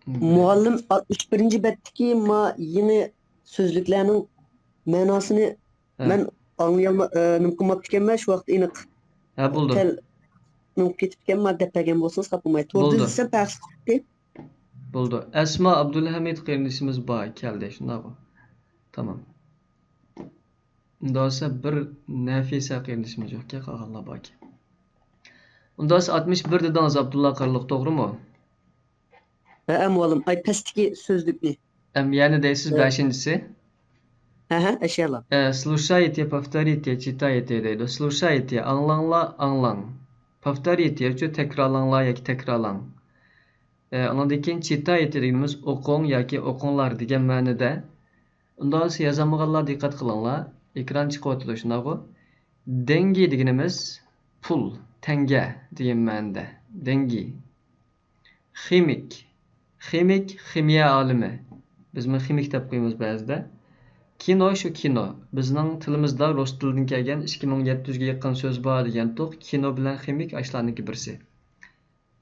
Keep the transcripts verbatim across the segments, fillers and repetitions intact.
مۇئەللىم، ئاتمىش بىرىنچى بەتتىكى ما يېڭى سۆزلۈكلەرنىڭ مەناسىنى ھە. مەن ئاڭلىيالما-، ئە، نېمە قىلماپتىكەنمەن شۇ ۋاقىتتا ئېنىق. ھە، بولدى. سەل نېمە قېتىپكەنمەن دەپ بەرگەن بولسىڭىز خاپا بولماي. توردا بولدى. ئىزدىسەم پەخىس چىقتى. بولدى. ئەسما ئابدۇلھەمىد قېرىندىشىمىز بار كەلدى، شۇنداققۇ؟ تامام. ئۇنداق بولسا بىر نەفىسە قېرىندىشىمىز يوقكەن، قالغانلار باركەن. ئۇنداق بولسا ئاتمىش بىر دېدىڭىز، ئابدۇللا قارلۇق، توغرىمۇ؟ ھەئە، مۇئەللىم. ئاي، پەستىكى سۆزلۈكنى. ئەم، يەنە دەيسىز، ھە. بەشىنچىسى. ھەئە، ئەشيالار. ئە، слушайте، повторите، читайте دەيدۇ. Слушайте، ئاڭلاڭلار، ئاڭلاڭ. Повторите، شۇ تەكرارلاڭلار ياكى تەكرارلاڭ. ئە، ئۇنىڭدىن كېيىن читайте دېگىنىمىز ئوقۇڭ ياكى ئوقۇڭلار دېگەن مەنىدە. ئۇنداق بولسا يازالمىغانلار دىققەت قىلىڭلار. ئېكران چىقىۋاتىدۇ، شۇنداققۇ؟ دېنگى دېگىنىمىز پۇل، تەڭگە دېگەن مەنىدە. دېنگى. خىمىك. خىمىك، خىمىيە ئالىمى. بىز بۇنى خىمىك دەپ قويىمىز بەزىدە. كىنو، شۇ كىنو. بىزنىڭ تىلىمىزدا رۇس تىلىدىن كەلگەن ئىككى مىڭ يەتتە يۈزگە يېقىن سۆز بار دېگەنتۇق. كىنو بىلەن خىمىك ئاشۇلارنىڭكى بىرسى.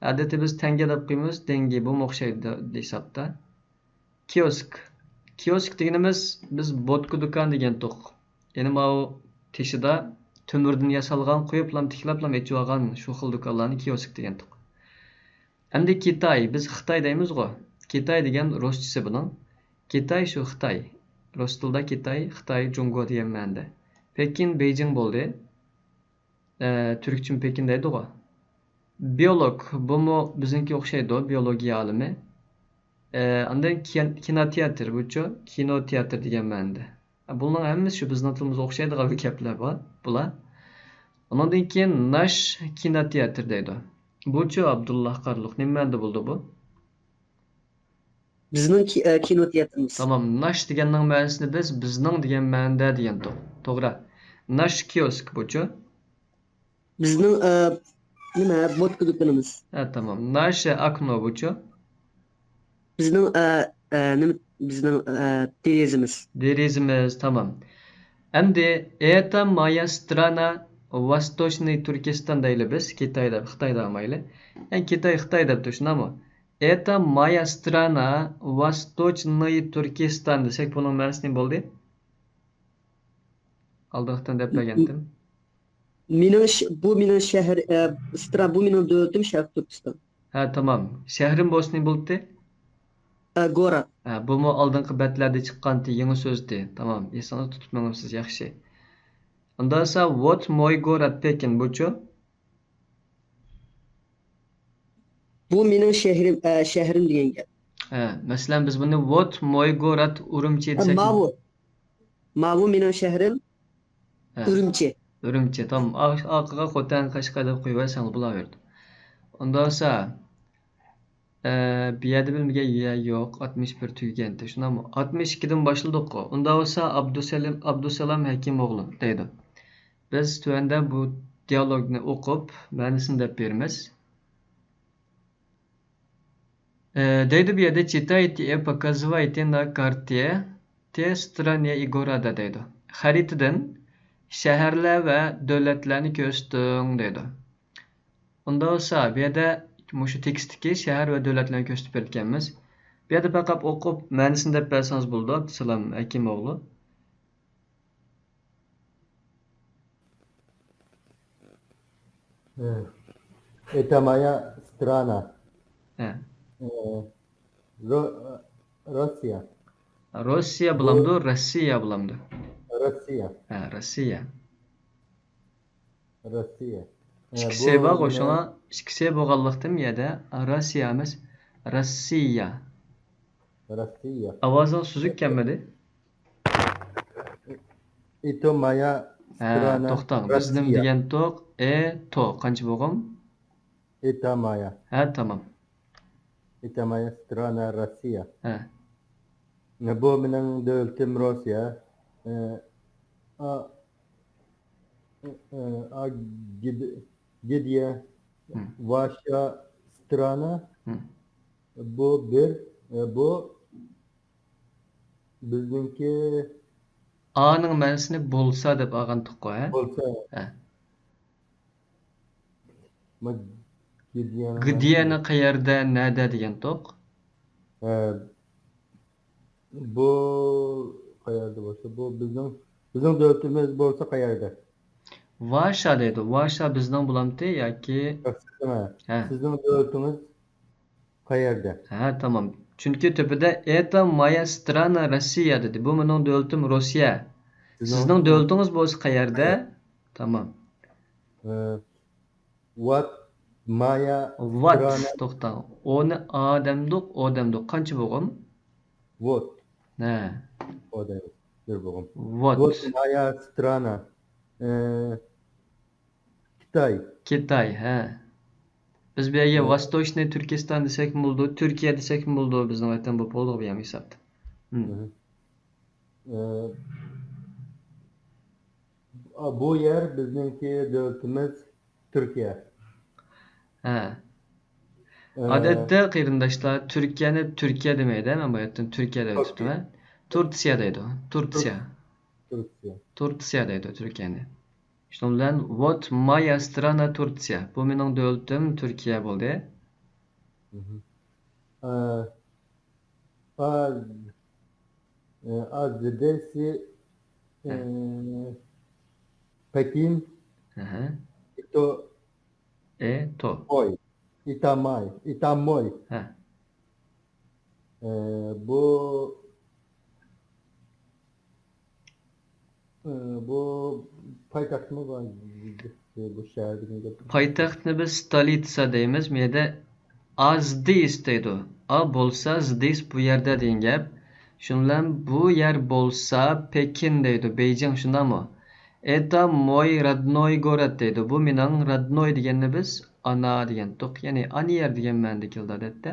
ئادەتتە بىز تەڭگە دەپ قويىمىز، دېنگى، بۇمۇ ئوخشايدۇ ھېسابتا. كىيوسك. كىيوسك دېگىنىمىز بىز بوتكا دۇكان دېگەنتۇق. يەنى ماۋۇ تېشىدا تۆمۈردىن ياسالغان، قويۇپلام، تىكلەپلام ئېچىۋالغان شۇ خىل دۇكانلارنى كىيوسك دېگەنتۇق. ئەمدى كىتاي، بىز خىتاي دەيمىزغۇ. كىتاي دېگەن رۇسچىسى بۇنىڭ. كىتاي شۇ خىتاي. رۇس تىلىدا كىتاي، خىتاي، جۇڭگو دېگەن مەنىدە. پېكىن، بېيجىڭ بولدى. ئە، تۈركچىمۇ پېكىن دەيدىغۇ. بىيولوگ، بۇمۇ بىزنىڭكى ئوخشايدۇ، بىيولوگىيە ئالىمى. ئە، ئاندىن كىن-، كىنوتىياتىر، بۇچۇ كىنو تىياتىر دېگەن مەنىدە. بۇلارنىڭ ھەممىسى شۇ بىزنىڭ تىلىمىزغا ئوخشايدىغان بىر گەپلەر بار، بۇلار. ئۇنىڭدىن كېيىن ناش كىنوتىياتىر دەيدۇ. بۇچۇ ئابدۇللا قارلۇق، نېمە مەنىدە بولىدۇ بۇ؟ بىزنىڭ كى-، ئە، كىنوتىياتىرىمىز. تامام. ناش دېگەننىڭ مەنىسىنى بىز بىزنىڭ دېگەن مەنىدە دېگەنتۇق. توغرا. ناش كىيوسك بۇچۇ؟ بىزنىڭ، ئە، نېمە، بوتكا دۇكىنىمىز. ھە، تامام. ناش ئاكنو بۇچۇ؟ بىزنىڭ، ئە، ئە، نېمە، بىزنىڭ، ئە، دېرىزىمىز. دېرىزىمىز، تامام. ئەمدى، это моя страна, Восточный Туркестан دەيلى بىز، كىتاي دەپ، خىتاي دەپ مايلى. يەنى كىتاي، خىتاي دەپ تۇرۇشۇنامۇ؟ Это моя страна, Восточный Туркестан دېسەك، بۇنىڭ مەنىسى نېمە بولدى؟ ئالدىنقىدىن دەپ بەرگەنتىم. مېنىڭ ش-، بۇ مېنىڭ شەھەر، ئە، سترا-، بۇ مېنىڭ دۆلىتىم شەرقىي تۈركىستان. ھە، تامام. شەھىرىم بولسا نېمە بولاتتى؟ ئە، گوراد. ھە، بۇمۇ ئالدىنقى بەتلەردە چىققانتى، يېڭى سۆزتى. تامام، ئېسىڭىزدە تۇتۇپ مېڭىپسىز، ياخشى. ئۇنداق بولسا، вот мой город Пекин بۇچۇ؟ بۇ مېنىڭ شەھىرىم، ئە، شەھىرىم دېگەن گەپ. ھە، مەسىلەن، بىز بۇنى вот мой город Урумчи ھە، دېسەك. ماۋۇ. ماۋۇ مېنىڭ شەھىرىم ھە. ئۈرۈمچى. ئۈرۈمچى، تامام. ئا-، ئارقىغا خوتەن، قەشقەر دەپ قويۇۋەرسەڭ بولاۋېرىدۇ. ئۇنداق بولسا، ئە، بۇ يەردە بىلمىگەن يەر يوق. ئاتمىش بىر تۈگىگەنتى، شۇنداقمۇ؟ ئاتمىش ئىككىدىن باشلىدۇققۇ. ئۇنداق بولسا، ئابدۇسەلىم، ئابدۇسالام ھەكىم ئوغلۇم دەيدۇ. بىز تۆۋەندە بۇ دىيالوگنى ئوقۇپ، مەنىسىنى دەپ بېرىمىز. ئە، دەيدۇ بۇ يەردە، читайте и показывайте на карте те страны и города دەيدۇ. خەرىتىدىن شەھەرلەر ۋە دۆلەتلەرنى كۆرسىتىڭ دەيدۇ. ئۇنداق بولسا، بۇ يەردە مۇشۇ تېكىستتىكى شەھەر ۋە دۆلەتلەرنى كۆرسىتىپ بېرىدىكەنمىز. بۇ يەردە پەقەت ئوقۇپ، مەنىسىنى دەپ بەرسىڭىز بولىدۇ، ئابدۇسالام ھەكىم ئوغلۇ. ئە، ئېتامايا سترانا. ھە. ئە، رو-، روسىيە. روسىيە بۇ بولامدۇ، روسىيە بولامدۇ؟ روسىيە. ھە، روسىيە. روسىيە. ئە، ئىككىسى بۇ بارغۇ، مېنىڭ شۇڭا ئىككىسى بولغانلىقتىن يەدە روسىيە ئەمەس، روسىيە. روسىيە. ئاۋازىڭ سۈزۈك كەلمىدى. ئېتامايا ھە، سترانا توختاڭ. بىز نېمە روسىيە. دېگەنتۇق؟ ئېتو. قانچە بوغۇم؟ ئېتامايا. ھە، تامام. ئېتامايا سترانا روسىيە. ھە. بۇ مېنىڭ دۆلىتىم روسىيە. ئە، ئا، ئە، ئا، گىد-، گىدىيە، ھە. ۋاشا سترانا. ھە. بۇ بىر، ئە، بۇ بىزنىڭكى. ئانىڭ مەنىسىنى بولسا دەپ ئالغانتۇققۇ، ھە؟ بولسا. ھە. ما گىدىيەنى گىدىيەنى قەيەردە، نەدە دېگەنتۇق؟ ئە، بۇ قەيەردە بولسا، بۇ بىزنىڭ، بىزنىڭ دۆلىتىمىز بولسا قەيەردە؟ ۋاشا دەيدۇ. ۋاشا بىزنىڭ بولامتى ياكى؟ ياق، سىزنىڭ، ھە. سىزنىڭ دۆلىتىڭىز قەيەردە؟ ھە، تامام. چۈنكى تۆپىدە «Это моя страна Россия» دېدى. بۇ مېنىڭ دۆلىتىم روسىيە. سىزنىڭ سىزنىڭ دۆلىتىڭىز بولسا قەيەردە؟ قەيەردە؟ تامام. ئە، «Вот моя страна». توختاڭ. ئونى ئا دەمدۇق، ئو دەمدۇق. قانچە بوغۇم؟ «Вот». ھە. «О» دەيمىز. بىر بوغۇم. «Вот». «Вот моя страна». ئە، كىتاي. كىتاي، ھە. بىز بۇ يەرگە ھە. «Восточный Turkistan» دېسەكمۇ بولىدۇ، تۈركىيە دېسەكمۇ بولىدۇ، بىزنىڭ ۋەتەن بولۇپ بولىدۇ بۇ يەرمۇ ھېسابتا. ھىم. ھىم. ئە، ئا، بۇ يەر بىزنىڭكى دۆلىتىمىز تۈركىيە. ھە. ئە، ئادەتتە قېرىنداشلار تۈركىيەنى تۈركىيە دەيدۇ، مەن بۇ يەردىن تۈركىيە دەپ ئۆتۈپتىمەن. تۇرتسىيە دەيدۇ، تۇرتسىيە. تۇرتسىيە. تۇرتسىيە دەيدۇ تۈركىيەنى. شۇنىڭ بىلەن «Вот моя страна Турция». بۇ مېنىڭ دۆلىتىم تۈركىيە بولدى. ھىم. ئە، ئە، «А здесь», ھە. ئە، «Пекин». ھە. «Это». «Это». «Мой». «Это мой». «Это мой». ھە. ئە، بۇ، ئە، بۇ پايتەختمۇ بۇ، بۇ شەھەر دېگەن گەپ؟ پايتەختنى بىز ستولىتسا دەيمىز. بۇ يەردە «А здесь» دەيدۇ. «А» بولسا «здесь» بۇ يەردە دېگەن گەپ. شۇنىڭ بىلەن بۇ يەر بولسا پېكىن دەيدۇ، بېيجىڭ، شۇنداقمۇ؟ «Это мой родной город» دەيدۇ. بۇ مېنىڭ родной دېگەننى بىز ئانا دېگەنتۇق. يەنى ئانا يەر دېگەن مەنىدە كېلىدۇ ئادەتتە.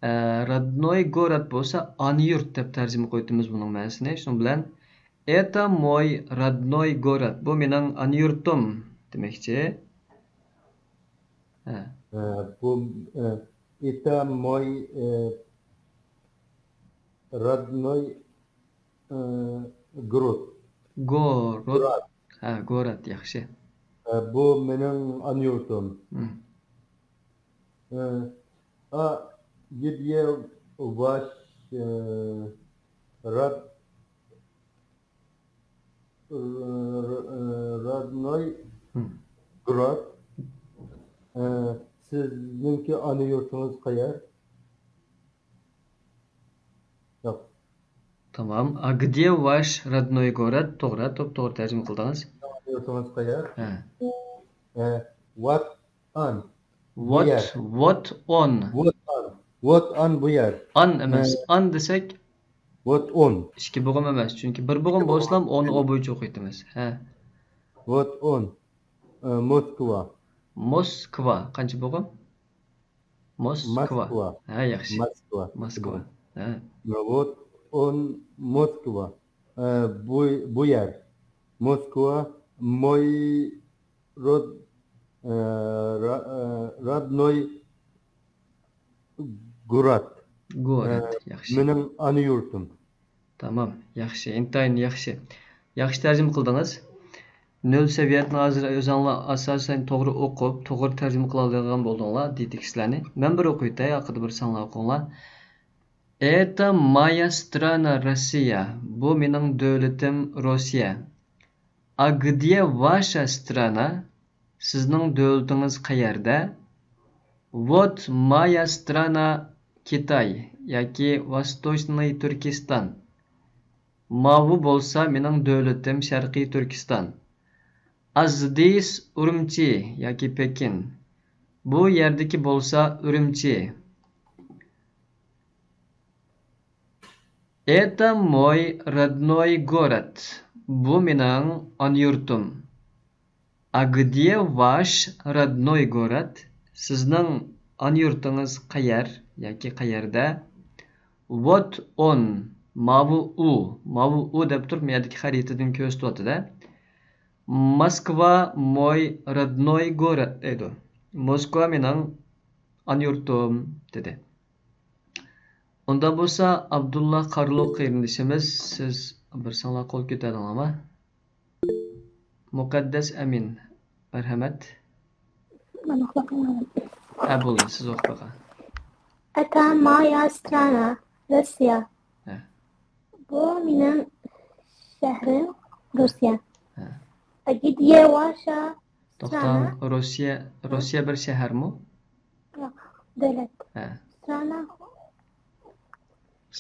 ئە، родной город بولسا ئانا يۇرت دەپ تەرجىمە قىلىۋېتىمىز بۇنىڭ مەنىسىنى. شۇنىڭ بىلەن «Это мой родной город». بۇ مېنىڭ ئانا يۇرتۇم دېمەكچى. ھە. ئە، بۇ، ئە، «Это мой, э, родной, э, город». Город. Город. ھە، город، ياخشى. ئە، بۇ مېنىڭ ئانا يۇرتۇم. ھىم. ئە، «А где ваш, э, род-, р-, р-, э, родной город؟» ئە، سىزنىڭكى ئانا يۇرتىڭىز قەيەر؟ ياق. تامام. «А где ваш родной город؟» توغرا، توپتوغرا تەرجىمە قىلدىڭىز. «Сиздin anıyorum, Kayar». ھە. ئە، «Вот он». بۇ يەر. «Вот он». «Вот он». «Вот он» بۇ يەر. «Он» ئەمەس. ھە. «ئان» دېسەك، «Вот он». ئىككى بوغۇم ئەمەس. چۈنكى بىر بوغۇم بولسىلا ئون ئو بويىچە ئوقۇيتتىمىز. ھە. «Вот он». ئە، Moskva. Moskva. قانچە بوغۇم؟ Moskva. Moskva. ھە، ياخشى. Moskva. Moskva. ھە. Вот он Moskva. ئە، بۇ، بۇ يەر. Moskva. Мой род-, ئە، را-، ئە، родной город. Город. ئە، ياخشى. مېنىڭ ئانا يۇرتۇم. تامام، ياخشى، ئىنتايىن ياخشى. ياخشى تەرجىمە قىلدىڭىز. نۆل سەۋىيەدىن ھازىر ئۆزۈڭلار ئاساسەن توغرا ئوقۇپ، توغرا تەرجىمە قىلالايدىغان بولدۇڭلار، دىدىكىسلەرنى. مەن بىر ئوقۇيتاي، ئارقىدا بىر ساڭلار ئوقۇڭلار. «Это моя страна Россия». بۇ مېنىڭ دۆلىتىم روسىيە. «А где ваша страна؟» سىزنىڭ دۆلىتىڭىز قەيەردە؟ «Вот моя страна Китай» ياكى «Восточный Туркестан». ماۋۇ بولسا مېنىڭ دۆلىتىم شەرقىي تۈركىستان. «А здесь Урумчи» ياكى پېكىن. بۇ يەردىكى بولسا ئۈرۈمچى. «Это мой родной город». بۇ مېنىڭ ئانا يۇرتۇم. «А где ваш родной город؟» سىزنىڭ ئانا يۇرتىڭىز قەيەر ياكى قەيەردە؟ «Вот он». ماۋۇ ئۇ. ماۋۇ ئۇ دەپ تۇرۇپ، مەيەردىكى خەرىتىدىن كۆرسىتىۋاتىدۇ. «Москва мой родной город» دەيدۇ. موسكۋا مېنىڭ ئانا يۇرتۇم، دېدى. ئۇنداق بولسا، ئابدۇللا قارلۇق قېرىندىشىمىز، سىز بىر ساڭلار قول كۆتەردىڭلارمۇ؟ مۇقەددەس ئەمىن، مەرھەمەت. مەن ئوقۇپ باقاي. ھە، بولدى، سىز ئوقۇپ باقاڭ. Это моя страна, Россия. ھە. بۇ مېنىڭ شەھىرىم، روسىيە. ھە. А где ваша توختاڭ، روسىيە، روسىيە بىر شەھەرمۇ؟ ياق، دۆلەت. ھە. Страна.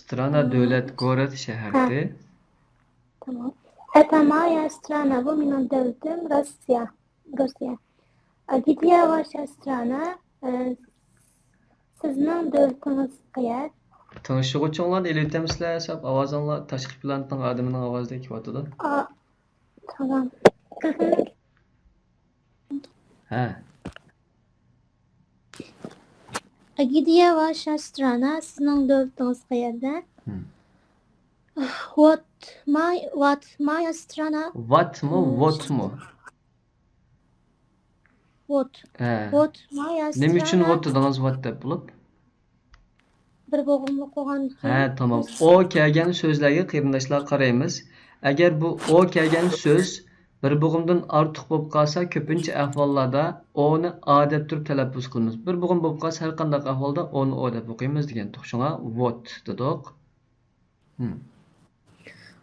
Страна دۆلەت، город شەھەر. تامام. Это моя страна، بۇ مېنىڭ دۆلىتىم، روسىيە. روسىيە. А где ваша страна؟ ئە، سىزنىڭ دۆلىتىڭىز قەيەر؟ تىڭشىغۇچىڭلارنى ئېلىۋېتەمسىلەر؟ سەپ ئاۋازىڭلار تاشقى پلاننىڭ ئادىمىنىڭ ئاۋازىدەك كېلىۋاتىدۇ. ئا، تامام. ھە. А где ваша страна؟ سىزنىڭ دۆلىتىڭىز قەيەردە؟ ھىم. Вот май، вот моя страна. Ватмۇ، вотмۇ؟ Вот. ھە. Вот моя страна. نېمە ئۈچۈن ۋوت دېدىڭىز، ۋات دەپ بولۇپ؟ بىر بوغۇملۇق بولغان. ھە، تامام. ئو كەلگەن سۆزلەرگە قېرىنداشلار قارايمىز. ئەگەر بۇ ئو كەلگەن سۆز بىر بوغۇمدىن ئارتۇق بولۇپ قالسا، كۆپىنچە ئەھۋاللاردا ئونى ئا دەپ تۇرۇپ تەلەپپۇز قىلىمىز. بىر بوغۇم بولۇپ قالسا، ھەر قانداق ئەھۋالدا ئونى ئو دەپ ئوقۇيمىز دېگەن. شۇڭا ۋوت دېدۇق. ھىم.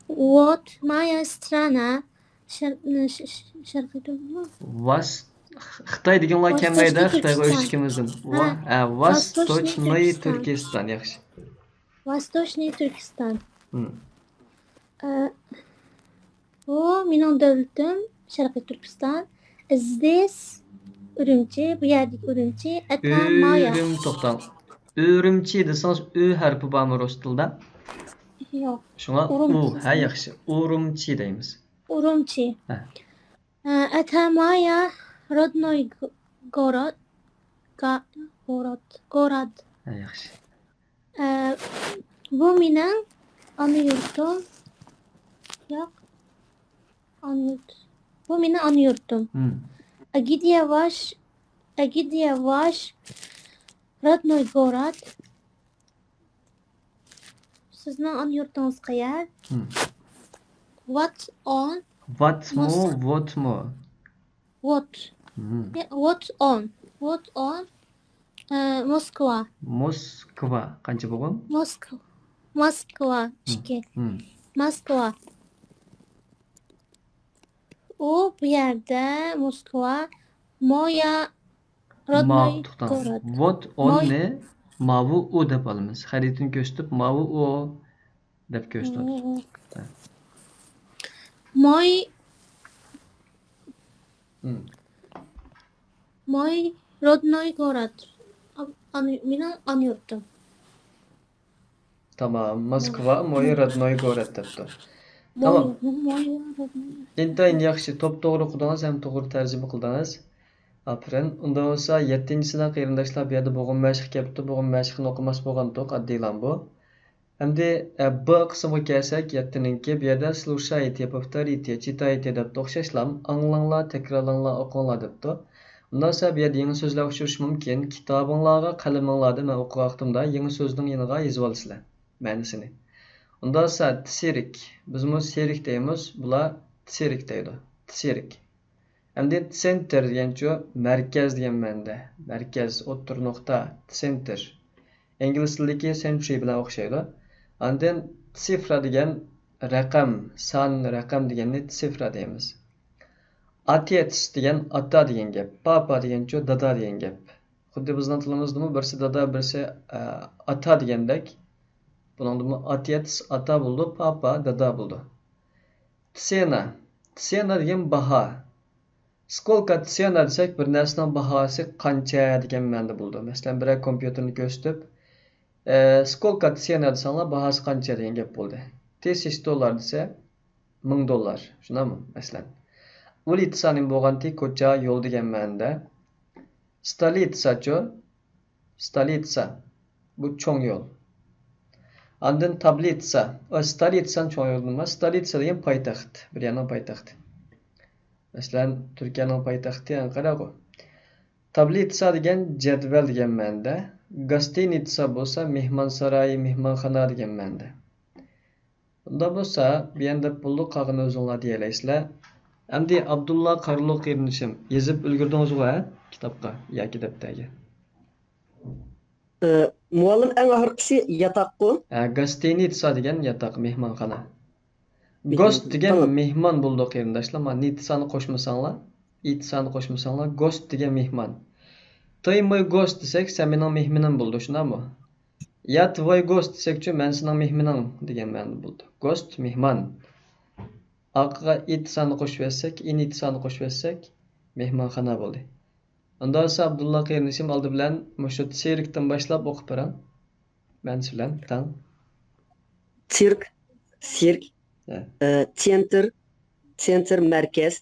Вот моя страна. شەر-، ش-، ش-، شەرقىي تۈركىستان. ۋاس-، خىتاي دېگەنلار كەلمەيدۇ، خىتايغا ئۆچتىكىمىزدىن. ۋا-، ھە، ۋاستوچنىي تۈركىستان، ياخشى. Восточный Туркестан. ھىم. ئە، بۇ مېنىڭ دۆلىتىم، شەرقىي تۈركىستان. Здесь ئۈرۈمچى، بۇ يەردىكى ئۈرۈمچى. Это моя. ئۈرۈم، توختاڭ. ئۈرۈمچى دېسىڭىز، ئۈ ھەرپى بارمۇ رۇس تىلدا؟ ياق. شۇڭا ئۇ، ھە، ياخشى. ئۇرۇمچى دەيمىز. ئۇرۇمچى. ھە. ئە، это моя родной г-، город. Га-، город. Город. ھە، ياخشى. ئە، بۇ مېنىڭ ئانا يۇرتۇم. ياق. ئانا يۇرت. بۇ مېنىڭ ئانا يۇرتۇم. ھىم. А где ваш، а где ваш родной город? سىزنىڭ ئانا يۇرتىڭىز قەيەر؟ ھىم. Вот он. ۋاتمۇ، ۋوتمۇ؟ Вот. ھىم. Вот он. Вот он. ئە، موسكۋا. موسكۋا. قانچە بوغۇم؟ موسكۋا. موسكۋا. ئىككى. ھىم. موسكۋا. ئۇ بۇ يەردە، موسكۋا. Моя родной город. توختاڭ. Вот он نى ماۋۇ ئۇ دەپ ئالىمىز. خەرىتىنى كۆرسىتىپ، ماۋۇ ئۇ دەپ كۆرسىتىۋاتىدۇ. Мой، ھىم. мой родной город. ئانا، مېنىڭ ئانا يۇرتۇم. تامام. موسكۋا، мой родной город دەپتۇ. تامام. ئىنتايىن ياخشى. توپتوغرا ئوقۇدىڭىز ھەم توغرا تەرجىمە قىلدىڭىز. ئاپىرىن. ئۇنداق بولسا، يەتتىنچىسىدە قېرىنداشلار، بۇ يەردە بوغۇم مەشىقى كەپتۇ. بوغۇم مەشىقىنى ئوقۇماس بولغانتۇق، ئاددىيلا بۇ. ئەمدى، ئە، ب قىسمىغا كەلسەك، يەتتىنىڭكى بۇ يەردە слушайте، повторите، читайте دەپتۇ. ئوخشاشلا، ئاڭلاڭلار، تەكرارلاڭلار، ئوقۇڭلار دەپتۇ. ئۇنداق بولسا، بۇ يەردە يېڭى سۆزلەر ئۇچرىشى مۇمكىن. كىتابىڭلارغا، قەلىمىڭلاردا مەن ئوقۇغان ۋاقتىمدا يېڭى سۆزنىڭ يېنىغا يېزىۋالىسىلەر مەنىسىنى. ئۇنداق بولسا، تسېرك. بىزمۇ سېرك دەيمىز، بۇلار تسېرك دەيدۇ. تسېرك. ئەمدى تسېنتر دېگەنچۇ، مەركەز دېگەن مەنىدە. مەركەز، ئوتتۇرا نۇقتا، تسېنتر. ئىنگلىز تىلىدىكى سېنترى بىلەن ئوخشايدۇ. ئاندىن تسىفرا دېگەن رەقەم، سان، رەقەم دېگەننى تسىفرا دەيمىز. ئاتېتس دېگەن ئاتا دېگەن گەپ، پاپا دېگەنچۇ دادا دېگەن گەپ. خۇددى بىزنىڭ تىلىمىزدىمۇ بىرسى دادا، بىرسى، ئە، ئاتا دېگەندەك، بۇنىڭدىمۇ ئاتېتس ئاتا بولىدۇ، پاپا دادا بولىدۇ. تسېنا. تسېنا دېگەن باھا. سكولكا تسېنا دېسەك، بىر نەرسىنىڭ باھاسى قانچە دېگەن مەنىدە بولىدۇ. مەسىلەن، بىرەر كومپيۇتېرنى كۆرسىتىپ، ئە، سكولكا تسېنا دېسەڭلار، باھاسى قانچە دېگەن گەپ بولدى. تىسىچ دوللار دېسە، مىڭ دوللار. شۇنداقمۇ؟ مەسىلەن، ئۇلىتسا نېمە بولغانتى؟ كوچا، يول دېگەن مەنىدە. ستولىتساچۇ؟ ستولىتسا. بۇ چوڭ يول. ئاندىن تابلىتسا. ئا، ستولىتسانى چوڭ يول دېمە. ستولىتسا دېگەن پايتەخت. بىر يەرنىڭ پايتەختى. مەسىلەن، تۈركىيەنىڭ پايتەختى ئەنقەرەغۇ. تابلىتسا دېگەن جەدۋەل دېگەن مەنىدە. گاستىنىتسا بولسا مېھمانساراي، مېھمانخانا دېگەن مەنىدە. ئۇنداق بولسا، بۇ يەردە بولدى، قالغىنىنى ئۆزۈڭلار دېيەلەيسىلەر. ئەمدى ئابدۇللا قارلۇق قېرىندىشىم، يېزىپ ئۈلگۈردىڭىزغۇ، ھە؟ كىتابقا ياكى دەپتەرگە؟ ئە، مۇئەللىم، ئەڭ ئاخىرقىسى ياتاققۇ؟ ھە، گاستىنىتسا دېگەن ياتاق، مېھمانخانا. گوست دېگەن مېھمان بولىدۇ، قېرىنداشلار. مانا نىتسانى قوشمىساڭلار، ئىتسانى قوشمىساڭلار، گوست دېگەن مېھمان. تى موي گوست دېسەك، سەن مېنىڭ مېھمىنىم بولىدۇ، شۇنداقمۇ؟ يا تۋوي گوست دېسەكچۇ، مەن سېنىڭ مېھمىنىڭ دېگەن مەنىدە بولىدۇ. گوست، مېھمان. ئارقىغا ئىتسانى قوشۇۋەتسەك، ئىنىتسانى قوشۇۋەتسەك، مېھمانخانا بولدى. ئۇنداق بولسا ئابدۇللا قېرىندىشىم، ئالدى بىلەن مۇشۇ تسېركتىن باشلاپ ئوقۇپ بېرىڭ. مەنىسى بىلەن تەڭ. تسېرك، سېرك، ھە. ئە، تسېنتر، تسېنتر مەركەز،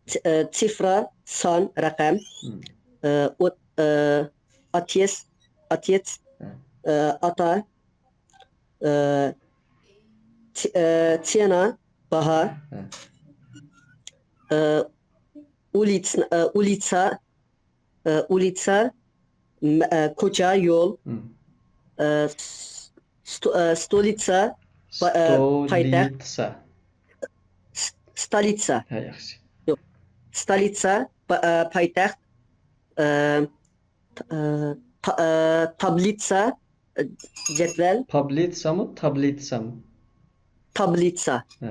ت-، ئە، تسىفرا سان، رەقەم، ھىم. ئە، ئوت-، ئە، ئاتيېس، ئاتيېس، ھە. ئە، ئاتا، ئە، ت-، ئە، تسېنا، باھا، ھە. ئە، ئۇلىتس-، ئە، ئۇلىتسا، ئە، ئۇلىتسا، م-، ئە، كوچا، يول، ھىم. ئە، س-، ستو-، ئە، ستولىتسا، پا-، ئە، پايتەخت. ستولىتسا. س-، ستالىتسا. ھە، ياخشى. يوق. ستالىتسا، پا-، ئە، پايتەخت. ئە، ت-، ئە، تا-، ئە، تابلىتسا، ئە، جەدۋەل. پابلىتسامۇ، تابلىتسامۇ؟ تابلىتسا. ھە.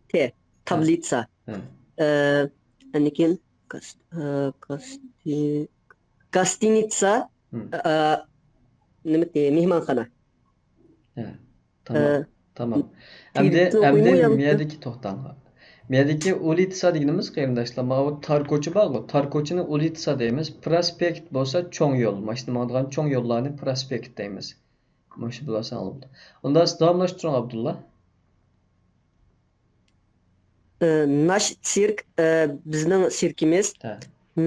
ت، تابلىتسا. ھە. ئە، ئاندىن كېيىن گاس-، ئە، گاستى-، گاستىنىتسا، ھىم. ئە، نېمە دېي-، مېھمانخانا. ھە. تامام، تامام. ئەمدى، ئەمدى مۇيەدىكى توختاڭ. مۇيەدىكى ئۇلىتسا دېگىنىمىز، قېرىنداشلار، ماۋۇ تار كوچا بارغۇ، تار كوچىنى ئۇلىتسا دەيمىز. پروسپېكت بولسا چوڭ يول، ماشىنا ماڭىدىغان چوڭ يوللارنى پروسپېكت دەيمىز. مۇشۇ بىلسەڭ بولىدۇ. ئۇنداق داۋاملاشتۇرۇڭ، ئابدۇللا. ئە، ناش سىرك، ئە، بىزنىڭ سىركىمىز. ھە.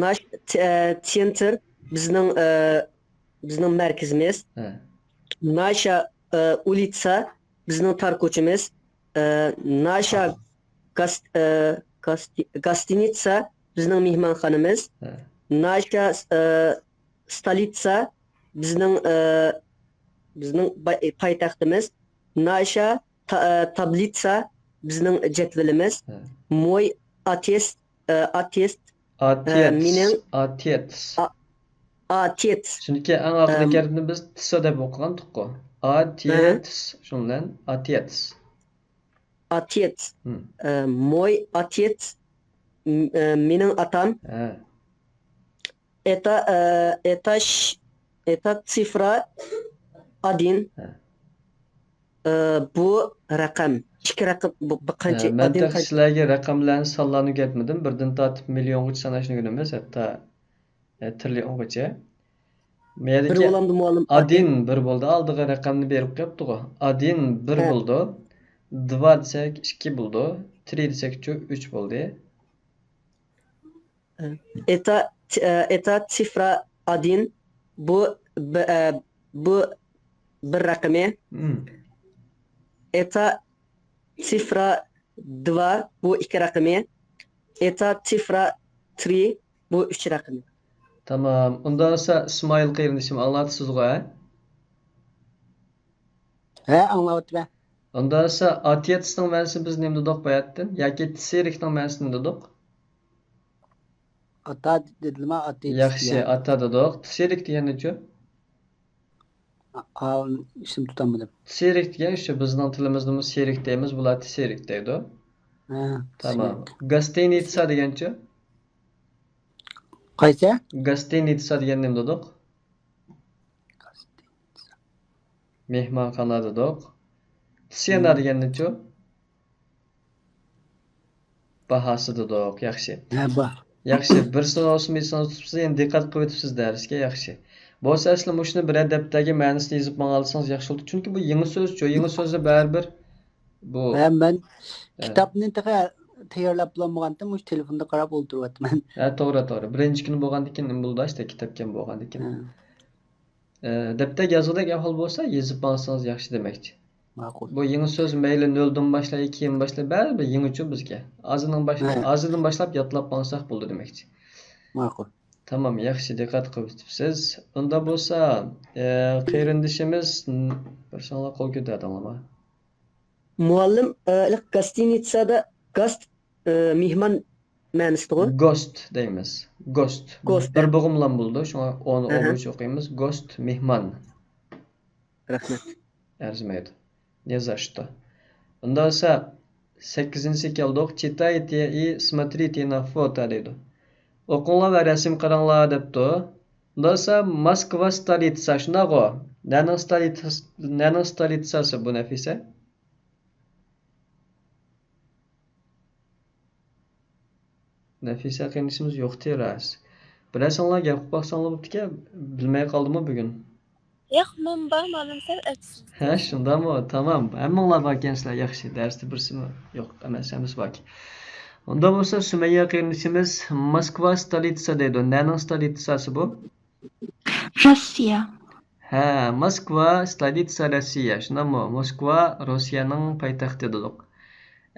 ناش ت-، ئە، تيېنتر بىزنىڭ، ئە، بىزنىڭ مەركىزىمىز. ھە. ناشا، ئە، ئۇلىتسا بىزنىڭ تار كوچىمىز. ئە، ناشا گاس-، ئە، گاستى-، گاستىنىتسا بىزنىڭ مېھمانخانىمىز. ھە. ناشا، ئە، ستالىتسا بىزنىڭ، ئە، بىزنىڭ باي-، پايتەختىمىز. ناشا تا-، ئە، تابلىتسا بىزنىڭ جەدۋىلىمىز. ھە. موي ئاتيېس، ئە، ئاتيېس، ئە، مېنىڭ ئاتيېتس. ئاتيېتس. چۈنكى ئەڭ ئاخىرقى ھەرپنى بىز تسا دەپ ئوقۇغانتۇققۇ. ئاتيېتس، شۇنىڭ بىلەن ئاتيېتس. ئاتيېتس. ھىم. ئە، موي ئاتيېتس، م-، ئە، مېنىڭ ئاتام. ھە. ئېتا، ئە، ئېتا ش-، ئېتا سىفرا ئادىن. ھە. ئە، بۇ رەقەم، ئىككى رەقەم، بۇ، بۇ قانچە؟ ھە، مەن تېخى سىلەرگە رەقەملەرنى، سانلارنى ئۆگەتمىدىم. بىردىن تارتىپ مىليونغىچە ساناشنى ئۆگىنىمىز، ھەتتا، ئە، تىرىليونغىچە. مۇيەدىكى بىر بولامدۇ، مۇئەللىم؟ ئادىن بىر بولدى، ئالدىغا رەقەمنى بېرىپ قويۇپتىغۇ. ئادىن بىر بولىدۇ، دىۋا دېسەك ئىككى بولىدۇ، ترى دېسەكچۇ ئۈچ بولدى. ئېتا، ئېتا سىفرا ئادىن، بۇ، بۇ، بۇ بىر رەقىمى. ئېتا سىفرا دىۋا، بۇ ئىككى رەقىمى. ئېتا سىفرا ترى، بۇ ئۈچ رەقىمى. تامام. ئۇنداق بولسا ئىسمائىل قېرىندىشىم، ئاڭلاۋاتىسىزغۇ، ھە؟ ھە، ئاڭلاۋاتىمەن. ئۇنداق بولسا ئاتيېتسنىڭ مەنىسىنى بىز نېمە دېدۇق باياتتىن؟ ياكى تسېركنىڭ مەنىسىنى نېمە دېدۇق؟ ئاتا دېدىلما، ئاتيېتس. ياخشى، ئاتا دېدۇق. تسېرك دېگەن نېچۇ؟ ئا-، ئا-، ئېسىمدە تۇتالمىدىم. تسېرك دېگەن شۇ بىزنىڭ تىلىمىزدىمۇ سېرك دەيمىز، بۇلار تسېرك دەيدۇ. ھە، تامام. گاستىنىتسا دېگەنچۇ؟ قايسى؟ گاستىنىتسا دېگەن نېمە دېدۇق؟ مېھمانخانا دېدۇق. تسيەنا دېگەننىچۇ؟ باھاسى دېدۇق، ياخشى. ھە، بار. ياخشى، بىرسىنى بولسىمۇ ئېسىڭىزدە تۇتۇپسىز، يەنە دىققەت قىلىۋېتىپسىز دەرسكە، ياخشى. بولسا ئەسلى مۇشۇنى بىرەر دەپتەرگە مەنىسىنى يېزىپ ماڭالىسىڭىز ياخشى بولىدۇ. چۈنكى بۇ يېڭى سۆزچۇ، يېڭى سۆزدە بەرىبىر بۇ. ھە، مەن كىتابنى تېخى تەييارلاپ بولالمىغانتىم، مۇشۇ تېلېفوندا قاراپ ئولتۇرۇۋاتىمەن. ھە، توغرا، توغرا. بىرىنچى كۈنى بولغاندىكىن نېمە بولىدۇ، ئاشتا كىتابكەن بولغاندىكىن. ھە. ئە، دەپتەرگە يازغۇدەك ئەھۋال بولسا، يېزىپ ماڭسىڭىز ياخشى دېمەكچى. ماقۇل. بۇ يېڭى سۆز مەيلى نۆلدىن باشلاي، كېيىن باشلاي، بەرىبىر يېڭىچۇ بىزگە. ئازىدىن باشلاپ، ھە. ئازىدىن باشلاپ يادلاپ ماڭساق بولدى دېمەكچى. ماقۇل. تامام، ياخشى، دىققەت قىلىپ ئۆتۈپسىز. ئۇنداق بولسا، ئە، قېرىندىشىمىز، ن-، بىر ساڭلار قول كۆتەردىڭلارمۇ؟ مۇئەللىم، ئە، گاستىنىتسادا گاست، ئە، مېھمان، مەنىسىدىغۇ؟ گوست دەيمىز. گوست. گوست. بىر بوغۇملام بولىدۇ، شۇڭا ئونى ئەھە. ئوغۇرچە ئوقۇيمىز. گوست، مېھمان. رەھمەت. ئەرزىمەيدۇ. نېزاشتو. ئۇنداق بولسا، سەككىزىنچىسىگە كەلدۇق. چىتايتې ئى سماترىتې نا فوتا دەيدۇ. ئوقۇڭلار ۋە رەسىمگە قاراڭلار دەپتۇ. ئۇنداق بولسا، موسكۋا ستولىتسا، شۇنداقغۇ؟ نەنىڭ ستولىتسا، نەنىڭ ستولىتساسى بۇ، نەفىسە؟ نەفىسە قېرىندىشىمىز يوقتى راست. بىرەرسىڭلار گەپ قىلىپ باقساڭلار بوپتىكەن، بىلمەي قالدىمۇ بۈگۈن؟ ياق، مەن بار، مالىم سەل ئەپسىز. ھە، شۇنداقمۇ؟ تامام. ھەممىڭلار باركەنسىلەر، ياخشى. دەرستە بىرسىمۇ يوق ئەمەس، ھەممىسى باركەن. ئۇنداق بولسا، سۈمەييە قېرىندىشىمىز موسكۋا ستولىتسا دەيدۇ. نەنىڭ ستولىتساسى بۇ؟ روسىيە. ھە، موسكۋا ستولىتسا روسىيە. شۇنداقمۇ؟ موسكۋا روسىيەنىڭ پايتەختى دېدۇق.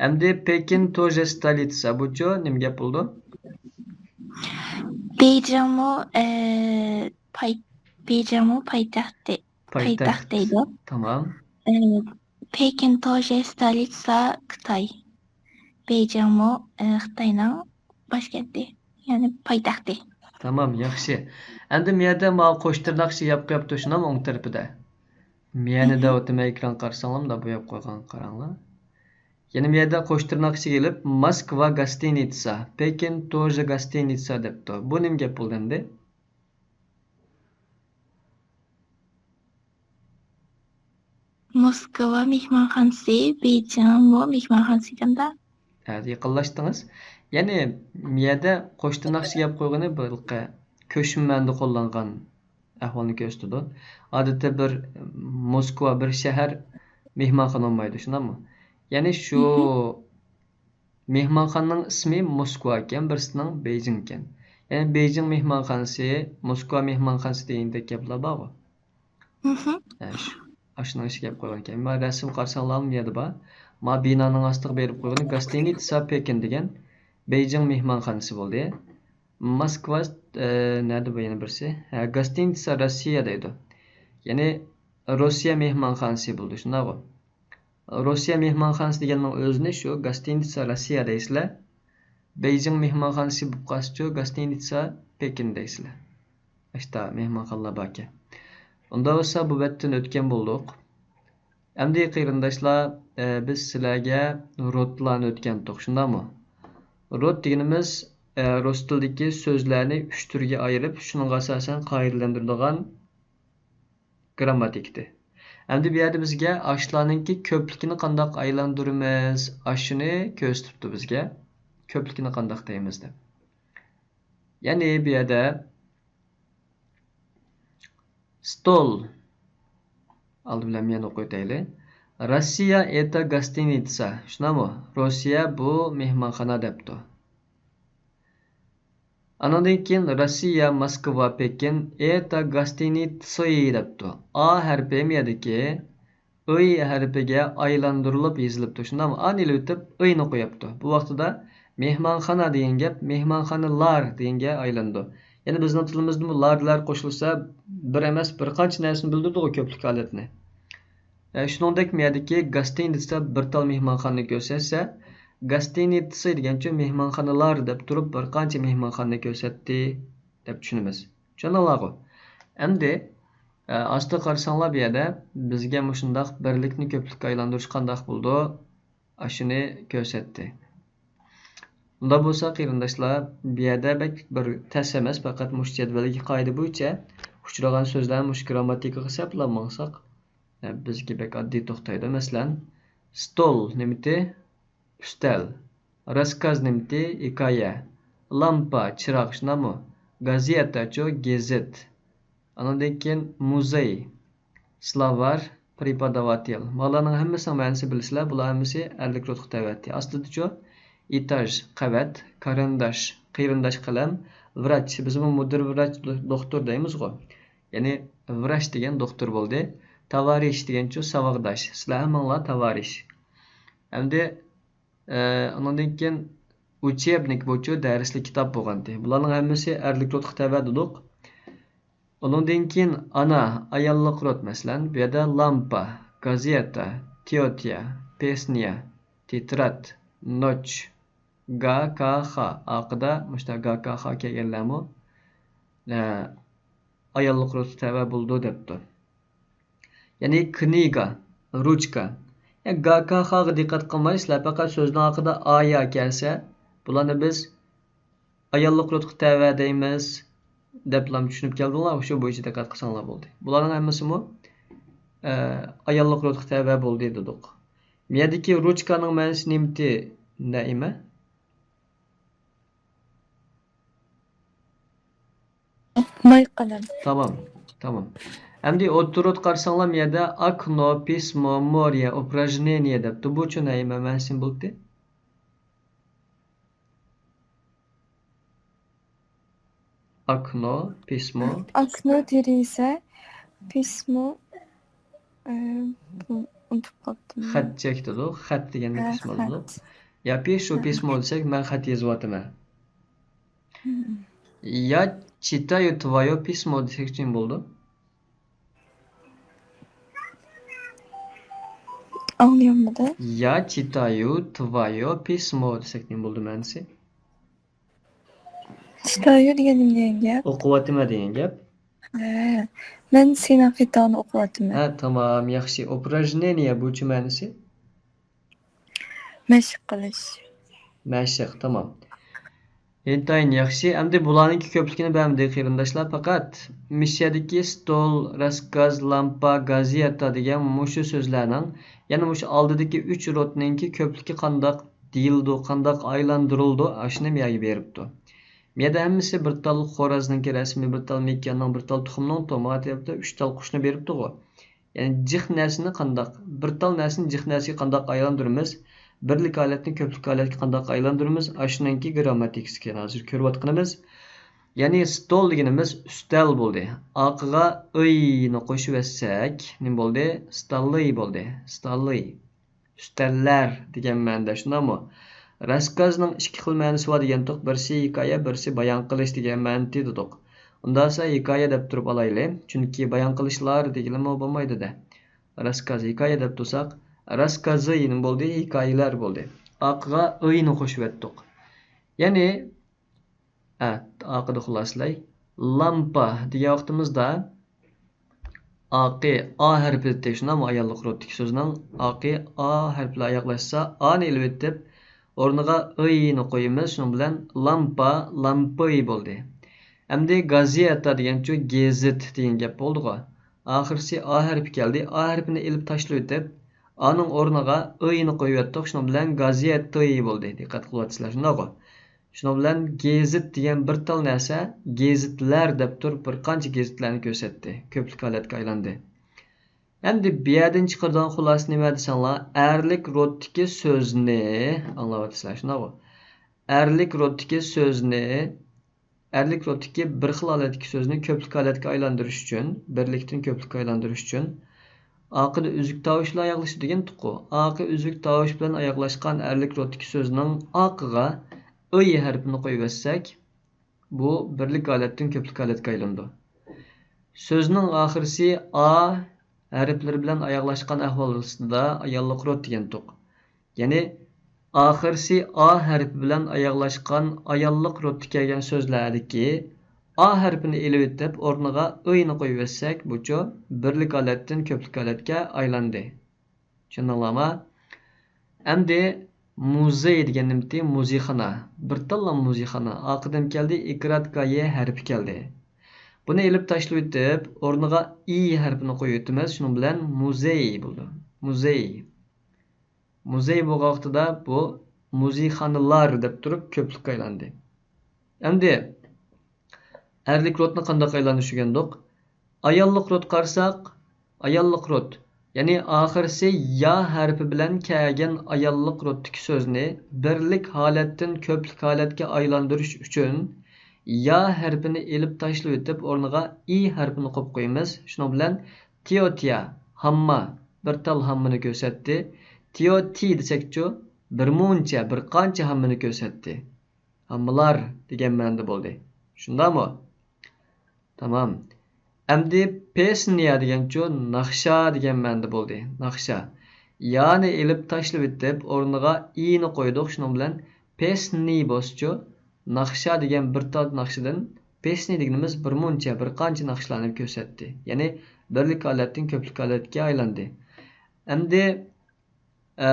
ئەمدى پېكىن توژې ستولىتسا. بۇچۇ نېمە گەپ بولىدۇ؟ بېيجىڭمۇ، ئە، پاي-، بېيجىڭمۇ پايتەختى، پايتەخت دەيدۇ. تامام. ئە، پېكىن توژې ستولىتسا خىتاي. بېيجىڭمۇ، ئە، خىتاينىڭ باشكەنتى، يەنى پايتەختى. تامام، ياخشى. ئەمدى مۇ يەردە ماۋۇ قوش تىرناق ئىچىگە يەپ قويۇپتۇ، شۇنداقمۇ؟ ئوڭ تەرىپىدە. مۇ يەنى دەۋاتىمەن، ئېكران قارىساڭلار، مۇنداق بوياپ قويغان، قاراڭلار. يەنە مۇ يەردە قوش تىرناق ئىچىگە ئېلىپ، موسكۋا گاستىنىتسا، پېكىن توژې گاستىنىتسا دەپتۇ. بۇ نېمە گەپ بولدى ئەمدى؟ موسكۋا مېھمانخانىسى، بېيجىڭمۇ مېھمانخانىسى ئىكەن-دە. ھە، يېقىنلاشتىڭىز. يەنى مۇ يەردە قوش تىرناق ئىچىگە يەپ قويغىنى بىر كۆچمە مەنىدە قوللانغان ئەھۋالنى كۆرسىتىدۇ. ئادەتتە بىر موسكۋا، بىر شەھەر مېھمانخانا بولمايدۇ، شۇنداقمۇ؟ يەنى شۇ مېھمانخانىنىڭ ئىسمى موسكۋا ئىكەن، بىرسىنىڭ بېيجىڭ ئىكەن. يەنى بېيجىڭ مېھمانخانىسى، موسكۋا مېھمانخانىسى دېگەندەك گەپلەر بارغۇ. ھە، شۇ-، ئاشۇنىڭ ئىچىگە گەپ قويغان ئىكەن. مانا رەسىم قارىساڭلارمۇ يەردە بار. ما بىنانىڭ ئاستىغا بېرىپ قويغىنى گاستىنىتسا پېكىن دېگەن بېيجىڭ مېھمانخانىسى بولدى. موسكۋا، ئە، نەدە بۇ يەنە بىرسى؟ ھە، گاستىنىتسا روسىيە دەيدۇ. يەنى روسىيە مېھمانخانىسى بولىدۇ، شۇنداقغۇ؟ روسىيە مېھمانخانىسى دېگەننىڭ ئۆزىنى شۇ گاستىنىتسا روسىيە دەيسىلەر. بېيجىڭ مېھمانخانىسى بولۇپ قالسىچۇ، گاستىنىتسا پېكىن دەيسىلەر. ئاشتا مېھمانخانىلار باركەن. ئۇنداق بولسا بۇ بەتتىن ئۆتكەن بولدۇق. ئەمدى قېرىنداشلار، ئە، بىز سىلەرگە روتلارنى ئۆتكەنتۇق، شۇنداقمۇ؟ روت دېگىنىمىز، ئە، رۇس تىلىدىكى سۆزلەرنى ئۈچ تۈرگە ئايرىپ، شۇنىڭغا ئاساسەن قائىدىلەندۈرىدىغان گىرامماتىكىتى. ئەمدى بۇ يەردە بىزگە ئاشۇلارنىڭكى كۆپلۈكىنى قانداق ئايلاندۇرىمىز؟ ئاشۇنى كۆرسىتىپتۇ بىزگە. كۆپلۈكىنى قانداق دەيمىز دەپ. يەنى بۇ يەردە ستول. ئالدى بىلەن يەنە ئوقۇۋېتەيلى. روسىيە ئېتا گاستىنىتسا. شۇنداقمۇ؟ روسىيە بۇ مېھمانخانا دەپتۇ. ئانىڭدىن كېيىن روسىيە، موسكۋا، پېكىن ئېتا گاستىنىتسوي دەپتۇ. ئا ھەرپى مۇ يەردىكى ئۆي ھەرپىگە ئايلاندۇرۇلۇپ يېزىلىپتۇ. شۇنداقمۇ؟ ئانى ئېلىۋېتىپ ئۆينى قويۇپتۇ. بۇ ۋاقتىدا مېھمانخانا دېگەن گەپ مېھمانخانىلار دېگەنگە ئايلىنىدۇ. يەنى بىزنىڭ تىلىمىزدىمۇ لار، لار قوشۇلسا بىر ئەمەس، بىر قانچە نەرسىنى بىلدۈرىدىغۇ، كۆپلۈك ھالەتنى. ئە، شۇنىڭدەك مۇ يەردىكى گاستىنىتسا بىر تال مېھمانخانىنى كۆرسەتسە، گاستىنىتسا دېگەنچۇ مېھمانخانىلار دەپ تۇرۇپ بىر قانچە مېھمانخانىنى كۆرسەتتى دەپ چۈشىنىمىز. چۈشەندىڭلارغۇ؟ ئەمدى، ئە، ئاستىغا قارىساڭلار بۇ يەردە بىزگە مۇشۇنداق بىرلىكنى كۆپلۈككە ئايلاندۇرۇش قانداق بولىدۇ؟ ئاشۇنى كۆرسەتتى. ئۇنداق بولسا قېرىنداشلار، بۇ يەردە بەك بىر تەس ئەمەس، پەقەت مۇشۇ جەدۋەلدىكى قائىدە بويىچە ئۇچرىغان سۆزلەرنى مۇشۇ گىرامماتىكىغا سەپلەپ ماڭساق، بىزگە بەك ئاددىي توختايدۇ. مەسىلەن، ستول نېمىتى؟ ئۈستەل. راسكاز نېمىتى؟ ھېكايە. لامپا، چىراغ، شۇنداقمۇ؟ گازېتاچۇ، گېزىت. ئانىڭدىن كېيىن مۇزېي، سلاۋار، پرېپوداۋاتېل. ماۋۇلارنىڭ ھەممىسىنىڭ مەنىسىنى بىلىسىلەر، بۇلار ھەممىسى ئەرلىك رودقا تەۋەتتى. ئاستىدىچۇ؟ ئېتاژ، قەۋەت، كارىنداش، قېرىنداش قەلەم، ۋراچ، بىزمۇ مۇدىر ۋراچ، دو-، دوختۇر دەيمىزغۇ. يەنى ۋراچ دېگەن دوختۇر بولدى. تاۋارىش دېگەنچۇ؟ ساۋاقداش. سىلەر ھەممىڭلار تاۋارىش. ئەمدى ئە، ئۇنىڭدىن كېيىن ئۇچېبنىك بۇچۇ دەرسلىك كىتاب بولغانتى. بۇلارنىڭ ھەممىسى ئەرلىك رودقا تەۋە دېدۇق. ئۇنىڭدىن كېيىن ئانا، ئاياللىق رود، مەسىلەن، بۇ يەردە لامپا، گازېتا، تېتيا، پېسنىيە، تېتراد، نوچ، گا، كا، خا. ئارقىدا مۇشۇنداق گا، كا، خا كەلگەنلەرمۇ، ئە، ئاياللىق رودقا تەۋە بولىدۇ دەپتۇ. يەنى كنىگا، رۇچكا. يەنى گا، كا، خاغا دىققەت قىلماي، سىلەر پەقەت سۆزنىڭ ئارقىدا ئا، يا كەلسە، بۇلارنى بىز ئاياللىق رودقا تەۋە دەيمىز، دەپلا چۈشىنىپ كەلدىڭلار، شۇ بويىچە دىققەت قىلساڭلار بولدى. بۇلارنىڭ ھەممىسىمۇ، ئە، ئاياللىق رودقا تەۋە بولدى دېدۇق. مۇ يەردىكى رۇچكانىڭ مەنىسى نېمىتى، نەئىمە؟ ماي قەلەم. تامام، تامام. ئەمدى ئوتتۇرىدا قارىساڭلار، مۇ يەردە ئاكنو، پىسمو، موريە، ئۇپراژنېنىيە دەپتۇ. بۇچۇ نەيمە مەنىسى بولدى؟ ئاكنو، پىسمو. ئاكنو دېرىزە، پىسمو، ئە، بۇ، ئۇنتۇپ قاپتىمەن. خەت چەكتىدۇ. خەت دېگەندە ھە، پىسمو دېدۇ. خەت. يا پىشۇ، ھە. پىسمو دېسەك، مەن خەت يېزىۋاتىمەن. ھىم. يا چىتايۇ تۋايو پىسمو دېسەك نېمە بولىدۇ؟ ئاڭلىيالمىدىم. يا چىتايۇ تۋايو پىسمو دېسەك نېمە بولىدۇ مەنىسى؟ چىتايۇ دېگەن نېمە دېگەن گەپ؟ ئوقۇۋاتىمەن دېگەن گەپ. ھە، مەن سېنىڭ خېتىڭنى ئوقۇۋاتىمەن. ھە، تامام، ياخشى. ئۇپراژنېنىيە بۇچۇ مەنىسى؟ مەشىق قىلىش. مەشىق، تامام. ئىنتايىن ياخشى. ئەمدى بۇلارنىڭكى كۆپلۈكىنى بەرمىدى قېرىنداشلار. پەقەت مىسىيەدىكى ستول، راسكاز، لامپا، گازېتا دېگەن مۇشۇ سۆزلەرنىڭ، يەنى مۇشۇ ئالدىدىكى ئۈچ رودنىڭكى كۆپلۈكى قانداق دېيىلىدۇ، قانداق ئايلاندۇرۇلىدۇ، ئاشۇنى مۇيەرگە بېرىپتۇ. مۇيەردە ھەممىسى بىر تال خورازنىڭكى رەسىمى، بىر تال مېكىياننىڭ، بىر تال تۇخۇمنىڭ توماتى دەپتۇ، ئۈچ تال قۇشنى بېرىپتىغۇ. يەنى جىق نەرسىنى قانداق، بىر تال نەرسىنى جىق نەرسىگە قانداق ئايلاندۇرىمىز، بىرلىك ھالەتتىن كۆپلۈك ھالەتكە قانداق ئايلاندۇرىمىز، ئاشۇنىڭكى گىرامماتىكىسى ئىكەن ھازىر كۆرۈۋاتقىنىمىز. يەنى ستول دېگىنىمىز ئۈستەل بولدى. ئارقىغا ئىينى قوشۇۋەتسەك، نېمە بولدى؟ ستاللىي بولدى. ستاللىي. ئۈستەللەر دېگەن مەنىدە، شۇنداقمۇ؟ راسكازنىڭ ئىككى خىل مەنىسى بار دېگەنتۇق، بىرسى ھېكايە، بىرسى بايان قىلىش دېگەن مەنىدە دېدۇق. ئۇنداقسا ھېكايە دەپ تۇرۇپ ئالايلى، چۈنكى بايان قىلىشلار دېگىلىمۇ بولمايدۇ-دە. راسكاز، ھېكايە دەپ تۇرساق، راسكازى نېمە بولدى؟ ھېكايىلەر بولدى. ئارقىغا ئىينى قوشۇۋەتتۇق. يەنى، ئە، ئارقىدا خۇلاسىلەي. لامپا دېگەن ۋاقتىمىزدا ئارقى ئا ھەرپىدە، شۇنداقمۇ؟ ئاياللىق رودتىكى سۆزنىڭ ئارقى ئا ھەرپى بىلەن ئاياغلاشسا، ئانى ئېلىۋېتىپ، ئورنىغا ئىينى قويىمىز. شۇنىڭ بىلەن لامپا، لامپىي بولدى. ئەمدى گازېتا دېگەنچۇ، گېزىت دېگەن گەپ بولدىغۇ. ئاخىرسى ئا ھەرپى كەلدى. ئا ھەرپىنى ئېلىپ تاشلىۋېتىپ، ئانىڭ ئورنىغا ئىينى قويۇۋەتتۇق. شۇنىڭ بىلەن گازېتىي بولدى. دىققەت قىلىۋاتىسىلەر، شۇنداقغۇ؟ شۇنىڭ بىلەن گېزىت دېگەن بىر تال نەرسە، گېزىتلەر دەپ تۇرۇپ بىر قانچە گېزىتلەرنى كۆرسەتتى. كۆپلۈك ھالەتكە ئايلاندى. ئەمدى بۇ يەردىن چىقىرىدىغان خۇلاسە نېمە دېسەڭلار، ئەرلىك رودتىكى سۆزنى، ئاڭلاۋاتىسىلەر، شۇنداقغۇ؟ ئەرلىك رودتىكى سۆزنى، ئەرلىك رودتىكى بىر خىل ھالەتتىكى سۆزنى كۆپلۈك ھالەتكە ئايلاندۇرۇش ئۈچۈن، بىرلىكتىن كۆپلۈككە ئايلاندۇرۇش ئۈچۈن، ئارقىدا ئۈزۈك تاۋۇش بىلەن ئاياغلىشىدۇ دېگەنتۇققۇ. ئارقى ئۈزۈك تاۋۇش بىلەن ئاياغلاشقان ئەرلىك رودتىكى سۆزنىڭ ئارقىغا ئىي ھەرپىنى قويۇۋەتسەك، بۇ بىرلىك ھالەتتىن كۆپلۈك ھالەتكە ئايلىنىدۇ. سۆزنىڭ ئاخىرسى ئا ھەرپلىرى بىلەن ئاياغلاشقان ئەھۋالدا ئاياللىق رود دېگەنتۇق. يەنى ئاخىرسى ئا ھەرپى بىلەن ئاياغلاشقان ئاياللىق رودتا كەلگەن سۆزلەردىكى ئا ھەرپىنى ئېلىۋېتىپ، ئورنىغا ئىينى قويۇۋەتسەك، بۇچۇ بىرلىك ھالەتتىن كۆپلۈك ھالەتكە ئايلاندى. چۈشەندىڭلارمۇ؟ ئەمدى مۇزېي دېگەن نېمىتى؟ مۇزېيخانا. بىر تاللا مۇزېيخانا. ئارقىدىن كەلدى، ئىكراتكايې ھەرپى كەلدى. بۇنى ئېلىپ تاشلىۋېتىپ، ئورنىغا ئى ھەرپىنى قويۇۋېتىمىز. شۇنىڭ بىلەن مۇزېي بولىدۇ. مۇزېي. مۇزېي بولغان ۋاقتىدا بۇ مۇزېيخانىلار دەپ تۇرۇپ كۆپلۈككە ئايلاندى. ئەمدى ئەرلىك رودنى قانداق ئايلاندۇرۇش ئۆگەندۇق؟ ئاياللىق رود قارىساق، ئاياللىق رود، يەنى ئاخىرسى يا ھەرپى بىلەن كەلگەن ئاياللىق رودتىكى سۆزنى بىرلىك ھالەتتىن كۆپلۈك ھالەتكە ئايلاندۇرۇش ئۈچۈن يا ھەرپىنى ئېلىپ تاشلىۋېتىپ، ئورنىغا ئى ھەرپىنى قويۇپ قويىمىز. شۇنىڭ بىلەن تيوتيا، ھامما، بىر تال ھاممىنى كۆرسەتتى. تيوتى دېسەكچۇ، بىر مۇنچە، بىر قانچە ھاممىنى كۆرسەتتى. ھاممىلار دېگەن مەنىدە بولدى. شۇنداقمۇ؟ تامام. ئەمدى پېسنىيا دېگەنچۇ، ناخشا دېگەن مەنىدە بولدى. ناخشا. يانى ئېلىپ تاشلىۋېتىپ، ئورنىغا ئىنى قويدۇق. شۇنىڭ بىلەن پېسنى بولسىچۇ، ناخشا دېگەن بىر تال ناخشىدىن، پېسنى دېگىنىمىز بىر مۇنچە، بىر قانچە ناخشىلارنى كۆرسەتتى. يەنى بىرلىك ھالەتتىن كۆپلۈك ھالەتكە ئايلاندى. ئەمدى، ئە،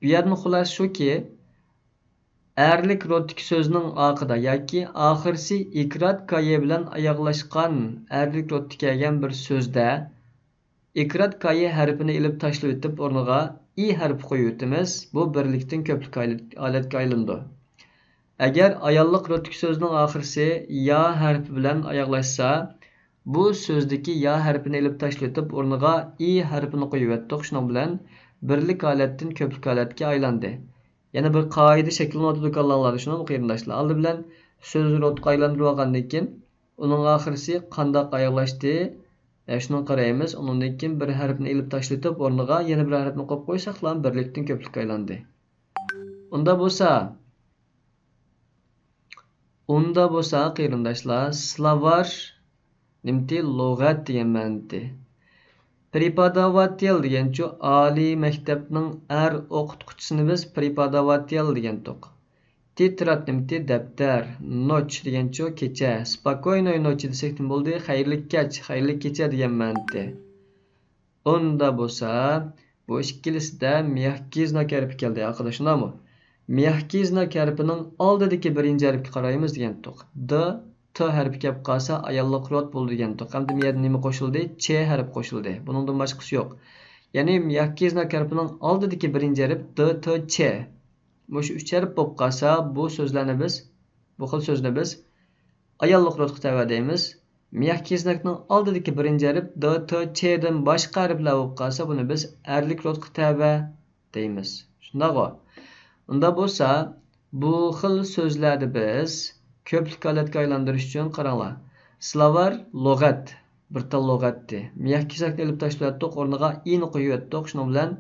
بۇ يەردىن خۇلاسە شۇكى، ئەرلىك رودتىكى سۆزنىڭ ئاقىدا ياكى ئاخىرسى ئىكرات كايې بىلەن ئاياغلاشقان ئەرلىك رودتىكى كەلگەن بىر سۆزدە ئىكرات كايې ھەرپىنى ئېلىپ تاشلىۋېتىپ، ئورنىغا ئى ھەرپى قويۇۋېتىمىز. بۇ بىرلىكتىن كۆپلۈك ھالەت-، ھالەتكە ئايلىنىدۇ. ئەگەر ئاياللىق رودتىكى سۆزنىڭ ئاخىرسى يا ھەرپى بىلەن ئاياغلاشسا، بۇ سۆزدىكى يا ھەرپىنى ئېلىپ تاشلىۋېتىپ، ئورنىغا ئى ھەرپىنى قويۇۋەتتۇق. شۇنىڭ بىلەن بىرلىك ھالەتتىن كۆپلۈك ھالەتكە ئايلاندى. يەنە بىر قائىدە شەكىللىنىۋاتىدۇ كاللاڭلاردا، شۇنداقمۇ قېرىنداشلار؟ ئالدى بىلەن سۆزنى رودقا ئايلاندۇرۇۋالغاندىن كېيىن، ئۇنىڭ ئاخىرسى قانداق ئاياغلاشتى؟ ئە، شۇنىڭغا قارايمىز. ئۇنىڭدىن كېيىن بىر ھەرپنى ئېلىپ تاشلىتىپ، ئورنىغا يەنە بىر ھەرپنى قويۇپ قويساقلا، بىرلىكتىن كۆپلۈككە ئايلاندى. ئۇندا بولسا، ئۇندا بولسا، قېرىنداشلار، سلاۋار نېمىتى؟ لۇغەت دېگەن مەنىتى. پرېپوداۋاتېل دېگەنچۇ، ئالىي مەكتەپنىڭ ئەر ئوقۇتقۇچىسىنى بىز پرېپوداۋاتېل دېگەنتۇق. تېتراد نېمىتى؟ دەپتەر. نوچ دېگەنچۇ؟ كېچە. سپوكوينوي نوچ دېسەك نېمە بولدى؟ خەيرلىك كەچ، خەيرلىك كېچە دېگەن مەنىتى. ئۇندا بولسا، بۇ ئىككىلىسىدە مياككىي زناك ھەرپى كەلدى، ئارقىداش، شۇنداقمۇ؟ مياككىي زناك ھەرپىنىڭ ئالدىدىكى بىرىنچى ھەرپكە قارايمىز دېگەنتۇق. د، ت ھەرپى كەپ قالسا، ئاياللىق رود بولىدۇ دېگەنتۇق. ئەمدى مۇ يەردە نېمە قوشۇلدى؟ چ ھەرپى قوشۇلدى. بۇنىڭدىن باشقىسى يوق. يەنى مياككىي زناك ھەرپىنىڭ ئالدىدىكى بىرىنچى ھەرپ د، ت، چ. مۇشۇ ئۈچ ھەرپ بولۇپ قالسا، بۇ سۆزلەرنى بىز، بۇ خىل سۆزنى بىز ئاياللىق رودقا تەۋە دەيمىز. مياككىي زناكنىڭ ئالدىدىكى بىرىنچى ھەرپ د، ت، چ دىن باشقا ھەرپلەر بولۇپ قالسا، بۇنى بىز ئەرلىك رودقا تەۋە دەيمىز. شۇنداقغۇ؟ ئۇندا بولسا، بۇ خىل سۆزلەردە بىز كۆپلۈك ھالەتكە ئايلاندۇرۇش ئۈچۈن قاراڭلار. سلاۋار، لۇغەت، بىر تال لۇغەتتى. مياككىي زناكنى ئېلىپ تاشلىۋەتتۇق، ئورنىغا ئىنى قويۇۋەتتۇق. شۇنىڭ بىلەن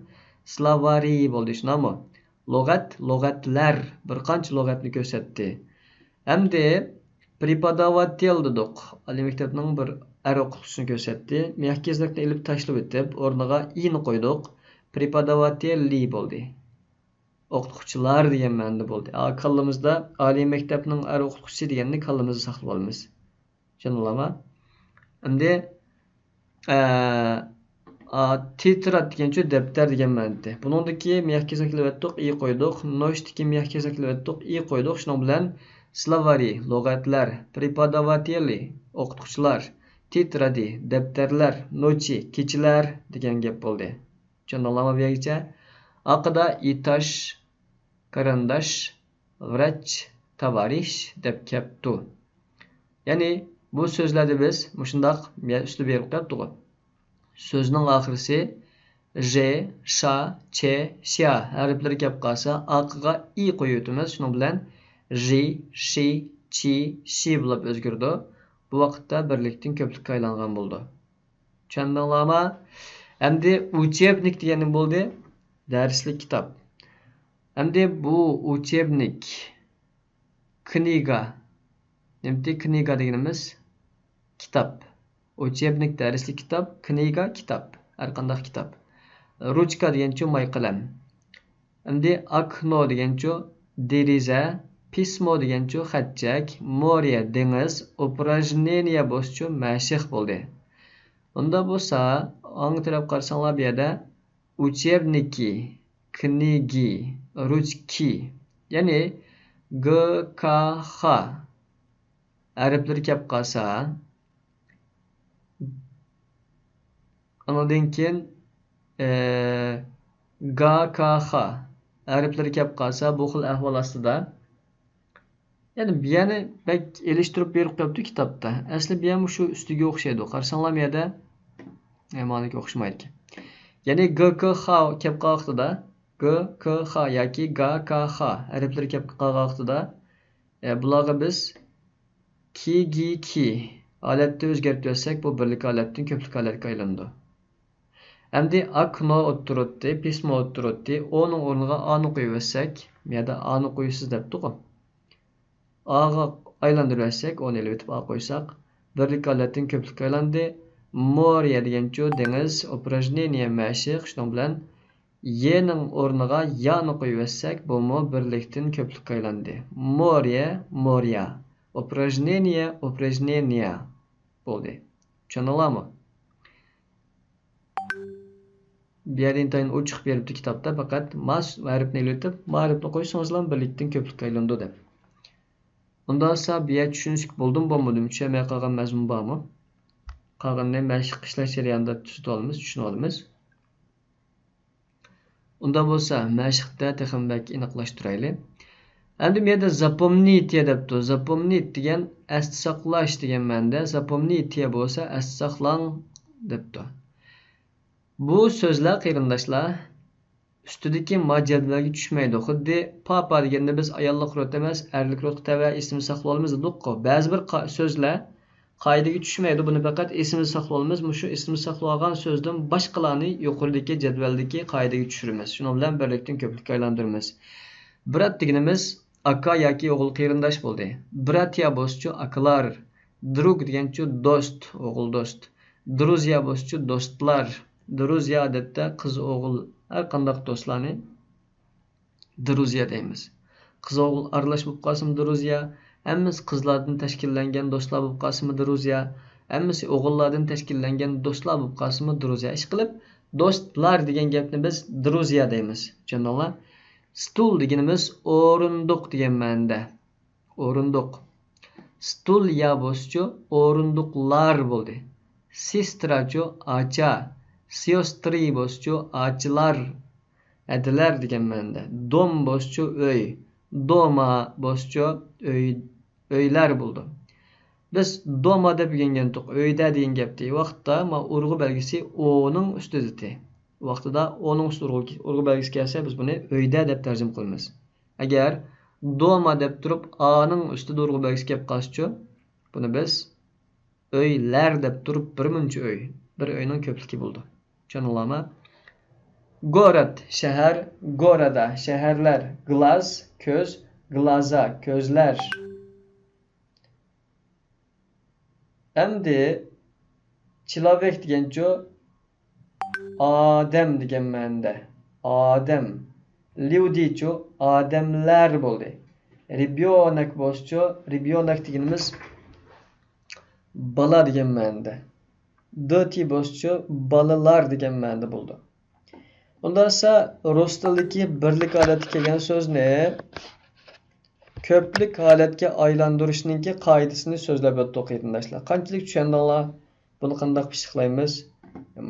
سلاۋارى بولدى، شۇنداقمۇ؟ لۇغەت، لۇغەتلەر، بىر قانچە لۇغەتنى كۆرسەتتى. ئەمدى پرېپوداۋاتېل دېدۇق. ئالىي مەكتەپنىڭ بىر ئەر ئوقۇتقۇچىسىنى كۆرسەتتى. مياككىي زناكنى ئېلىپ تاشلىۋېتىپ، ئورنىغا ئىنى قويدۇق. پرېپوداۋاتېللى بولدى. ئوقۇتقۇچىلار دېگەن مەنىدە بولدى. ئا، كاللىمىزدا ئالىي مەكتەپنىڭ ئەر ئوقۇتقۇچىسى دېگەننى كاللىمىزدا ساقلىۋالىمىز. چۈشەندىڭلارمۇ؟ ئەمدى، ئە، ئا، تېتراد دېگەنچۇ دەپتەر دېگەن مەنىدە. بۇنىڭدىكى مياككىي زناكنى ئېلىۋەتتۇق، ئى قويدۇق. نوچتىكى مياككىي زناكنى ئېلىۋەتتۇق، ئى قويدۇق. شۇنىڭ بىلەن سلاۋارى، لۇغەتلەر، پرېپوداۋاتېللى، ئوقۇتقۇچىلار، تېترادى، دەپتەرلەر، نوچى، كېچىلەر دېگەن گەپ بولدى. چۈشەندىڭلارمۇ بۇ يەرگىچە؟ ئاقىدا ئىتاش، قېرىنداش، ۋراچ، تاۋارىش دەپ كەپتۇ. يەنى بۇ سۆزلەردە بىز مۇشۇنداق ئۈستى بېرىپ قېلىپتىغۇ. سۆزنىڭ ئاخىرىسى ژ، شا، چ، شيا ھەرپلىرى كەپ قالسا، ئاقىغا ئى قويۇۋېتىمىز. شۇنىڭ بىلەن ژى، شى، چى، شى بولۇپ ئۆزگىرىدۇ. بۇ ۋاقىتتا بىرلىكتىن كۆپلۈككە ئايلانغان بولىدۇ. چۈشەندىڭلارمۇ؟ ئەمدى ئۇچېبنىك دېگەن نېمە بولدى؟ دەرسلىك كىتاب. ئەمدى بۇ ئۇچېبنىك، كنىگا. نېمىتى كنىگا دېگىنىمىز؟ كىتاب. ئۇچېبنىك دەرسلىك كىتاب، كنىگا كىتاب. ھەرقانداق كىتاب. رۇچكا دېگەنچۇ ماي قەلەم. ئەمدى ئاكنو دېگەنچۇ دېرىزە، پىسمو دېگەنچۇ خەتچەك، موريە دېڭىز، ئۇپراژنېنىيە بولسىچۇ مەشىق بولدى. ئۇنداق بولسا، ئاڭغا تەرەپ قارىساڭلار بۇ يەردە ئۇچېبنىكى، كنىگى، رۇچكى، يەنى گ، ك، خ ھەرپلىرى كەپ قالسا، ئانىڭدىن كېيىن، ئە، گا، كا، خا ھەرپلىرى كەپ قالسا، بۇ خىل ئەھۋال ئاستىدا. يەنى بۇ يەرنى بەك ئېلىشتۇرۇپ بېرىپ قويۇپتۇ كىتابتا. ئەسلى بۇ يەرمۇ شۇ ئۈستىگە ئوخشايدۇ. قارىساڭلار بۇ يەردە، ئە، مانىكى ئوخشىمايدىكەن. يەنى گ، ك، خ كەپ قالغان ۋاقتىدا، گ، ك، خ ياكى گا، كا، خا ھەرپلىرى كەپ قالغان ۋاقتىدا، ئە، بۇلارغا بىز كى، گى، كى ھالەتتە ئۆزگەرتىۋەتسەك، بۇ بىرلىك ھالەتتىن كۆپلۈك ھالەتكە ئايلىنىدۇ. ئەمدى ئاكنو ئوتتۇرۇتتى، پىسمو ئوتتۇرۇتتى، ئونىڭ ئورنىغا ئانى قويۇۋەتسەك، يەنە ئانى قويۇسىز دەپتىغۇ. ئاغا ئايلاندۇرۇۋەتسەك، ئونى ئېلىۋېتىپ ئا قويساق، بىرلىك ھالەتتىن كۆپلۈككە ئايلاندى. موريە دېگەنچۇ دېڭىز، ئۇپراژنېنىيە مەشىق، شۇنىڭ بىلەن ينىڭ ئورنىغا يانى قويۇۋەتسەك، بۇمۇ بىرلىكتىن كۆپلۈككە ئايلاندى. موريە، موريا. ئۇپراژنېنىيە، ئۇپراژنېنىيە بولدى. چۈشەندىڭلارمۇ؟ بۇ يەردە ئىنتايىن ئوچۇق بېرىپتۇ كىتابتا، پەقەت ما ھەرپىنى ئېلىۋېتىپ، ما ھەرپىنى قويسىڭىزلا بىرلىكتىن كۆپلۈككە ئايلىنىدۇ دەپ. ئۇنداق بولسا بۇ يەر چۈشىنىشلىك بولدىمۇ بولمىدىمۇ، چۈشەنمەي قالغان مەزمۇن بارمۇ؟ قالغىنىنى مەشىق ئىشلەش جەريانىدا تۈزىتىۋالىمىز، چۈشىنىۋالىمىز. ئۇنداق بولسا مەشىقتە تېخىمۇ بەك ئېنىقلاشتۇرايلى. ئەمدى بۇ يەردە زاپومنىتىيە دەپتۇ. زاپومنىت دېگەن ئەستە ساقلاش دېگەن مەنىدە، زاپومنىتىيە بولسا ئەستە ساقلاڭ دەپتۇ. بۇ سۆزلەر قېرىنداشلار ئۈستىدىكى ما جەدۋەلگە چۈشمەيدۇ. خۇددى پاپا دېگەندە بىز ئاياللىق روت ئەمەس، ئەرلىك روتقا تەۋە ئېسىمىزدە ساقلىۋالىمىز دېدۇققۇ. بەزى بىر قا-، سۆزلەر قائىدىگە چۈشمەيدۇ. بۇنى پەقەت ئېسىمىزدە ساقلىۋالىمىز. مۇشۇ ئېسىمىزدە ساقلىۋالغان سۆزدىن باشقىلارنى يۇقىرىدىكى جەدۋەلدىكى قائىدىگە چۈشۈرىمىز. شۇنىڭ بىلەن بىرلىكتىن كۆپلۈككە ئايلاندۇرىمىز. برات دېگىنىمىز ئاكا ياكى ئوغۇل قېرىنداش بولدى. براتيا بولسىچۇ ئاكىلار، دروگ دېگەنچۇ دوست، ئوغۇل دوست. دروزيا بولسىچۇ دوستلار. دروزيا ئادەتتە قىز ئوغۇل ھەر قانداق دوستلارنى دروزيا دەيمىز. قىز ئوغۇل ئارىلاش بولۇپ قالسىمۇ دروزيا، ھەممىسى قىزلاردىن تەشكىللەنگەن دوستلار بولۇپ قالسىمۇ دروزيا، ھەممىسى ئوغۇللاردىن تەشكىللەنگەن دوستلار بولۇپ قالسىمۇ دروزيا. ئىشقىلىپ، دوستلار دېگەن گەپنى بىز دروزيا دەيمىز. چۈشەندىڭلار؟ ستۇل دېگىنىمىز ئورۇندۇق دېگەن مەنىدە. ئورۇندۇق. ستۇليا بولسىچۇ ئورۇندۇقلار بولدى. سېستراچۇ ئاچا. سيوسترى بولسىچۇ ئاچىلار، ھەدىلەر دېگەن مەنىدە. دوم بولسىچۇ ئۆي. دوما بولسىچۇ ئۆي، ئۆيلەر بولىدۇ. بىز دوما دەپ ئۆگەنگەنتۇق، ئۆيدە دېگەن گەپتى. ۋاقىتتا ما ئۇرغۇ بەلگىسى ئونىڭ ئۈستىدىتى. ۋاقتىدا ئونىڭ ئۈستىدە ئۇرغۇ، ئۇرغۇ بەلگىسى كەلسە، بىز بۇنى ئۆيدە دەپ تەرجىمە قىلىمىز. ئەگەر دوما دەپ تۇرۇپ، ئانىڭ ئۈستىدە ئۇرغۇ بەلگىسى كەپ قالسىچۇ، بۇنى بىز ئۆيلەر دەپ تۇرۇپ، بىر مۇنچە ئۆي، بىر ئۆينىڭ كۆپلۈكى بولىدۇ. چۈشەندىڭلارمۇ؟ گوراد، شەھەر، گورادا، شەھەرلەر، گلاز، كۆز، گلازا، كۆزلەر. ئەمدى چېلوۋېك دېگەنچۇ؟ ئادەم دېگەن مەنىدە. ئادەم. ليۇدىچۇ؟ ئادەملەر بولدى. رېبيونەك بولسىچۇ؟ رېبيونەك دېگىنىمىز بالا دېگەن مەنىدە. دىتى بولسىچۇ؟ بالىلار دېگەن مەنىدە بولىدۇ. ئۇنداق بولسا، رۇس تىلىدىكى بىرلىك ھالەتكە كەلگەن سۆزنى كۆپلۈك ھالەتكە ئايلاندۇرۇشنىڭكى قائىدىسىنى سۆزلەپ ئۆتتۇق، قېرىنداشلار. قانچىلىك چۈشەندىڭلار؟ بۇنى قانداق پىششىقلايمىز؟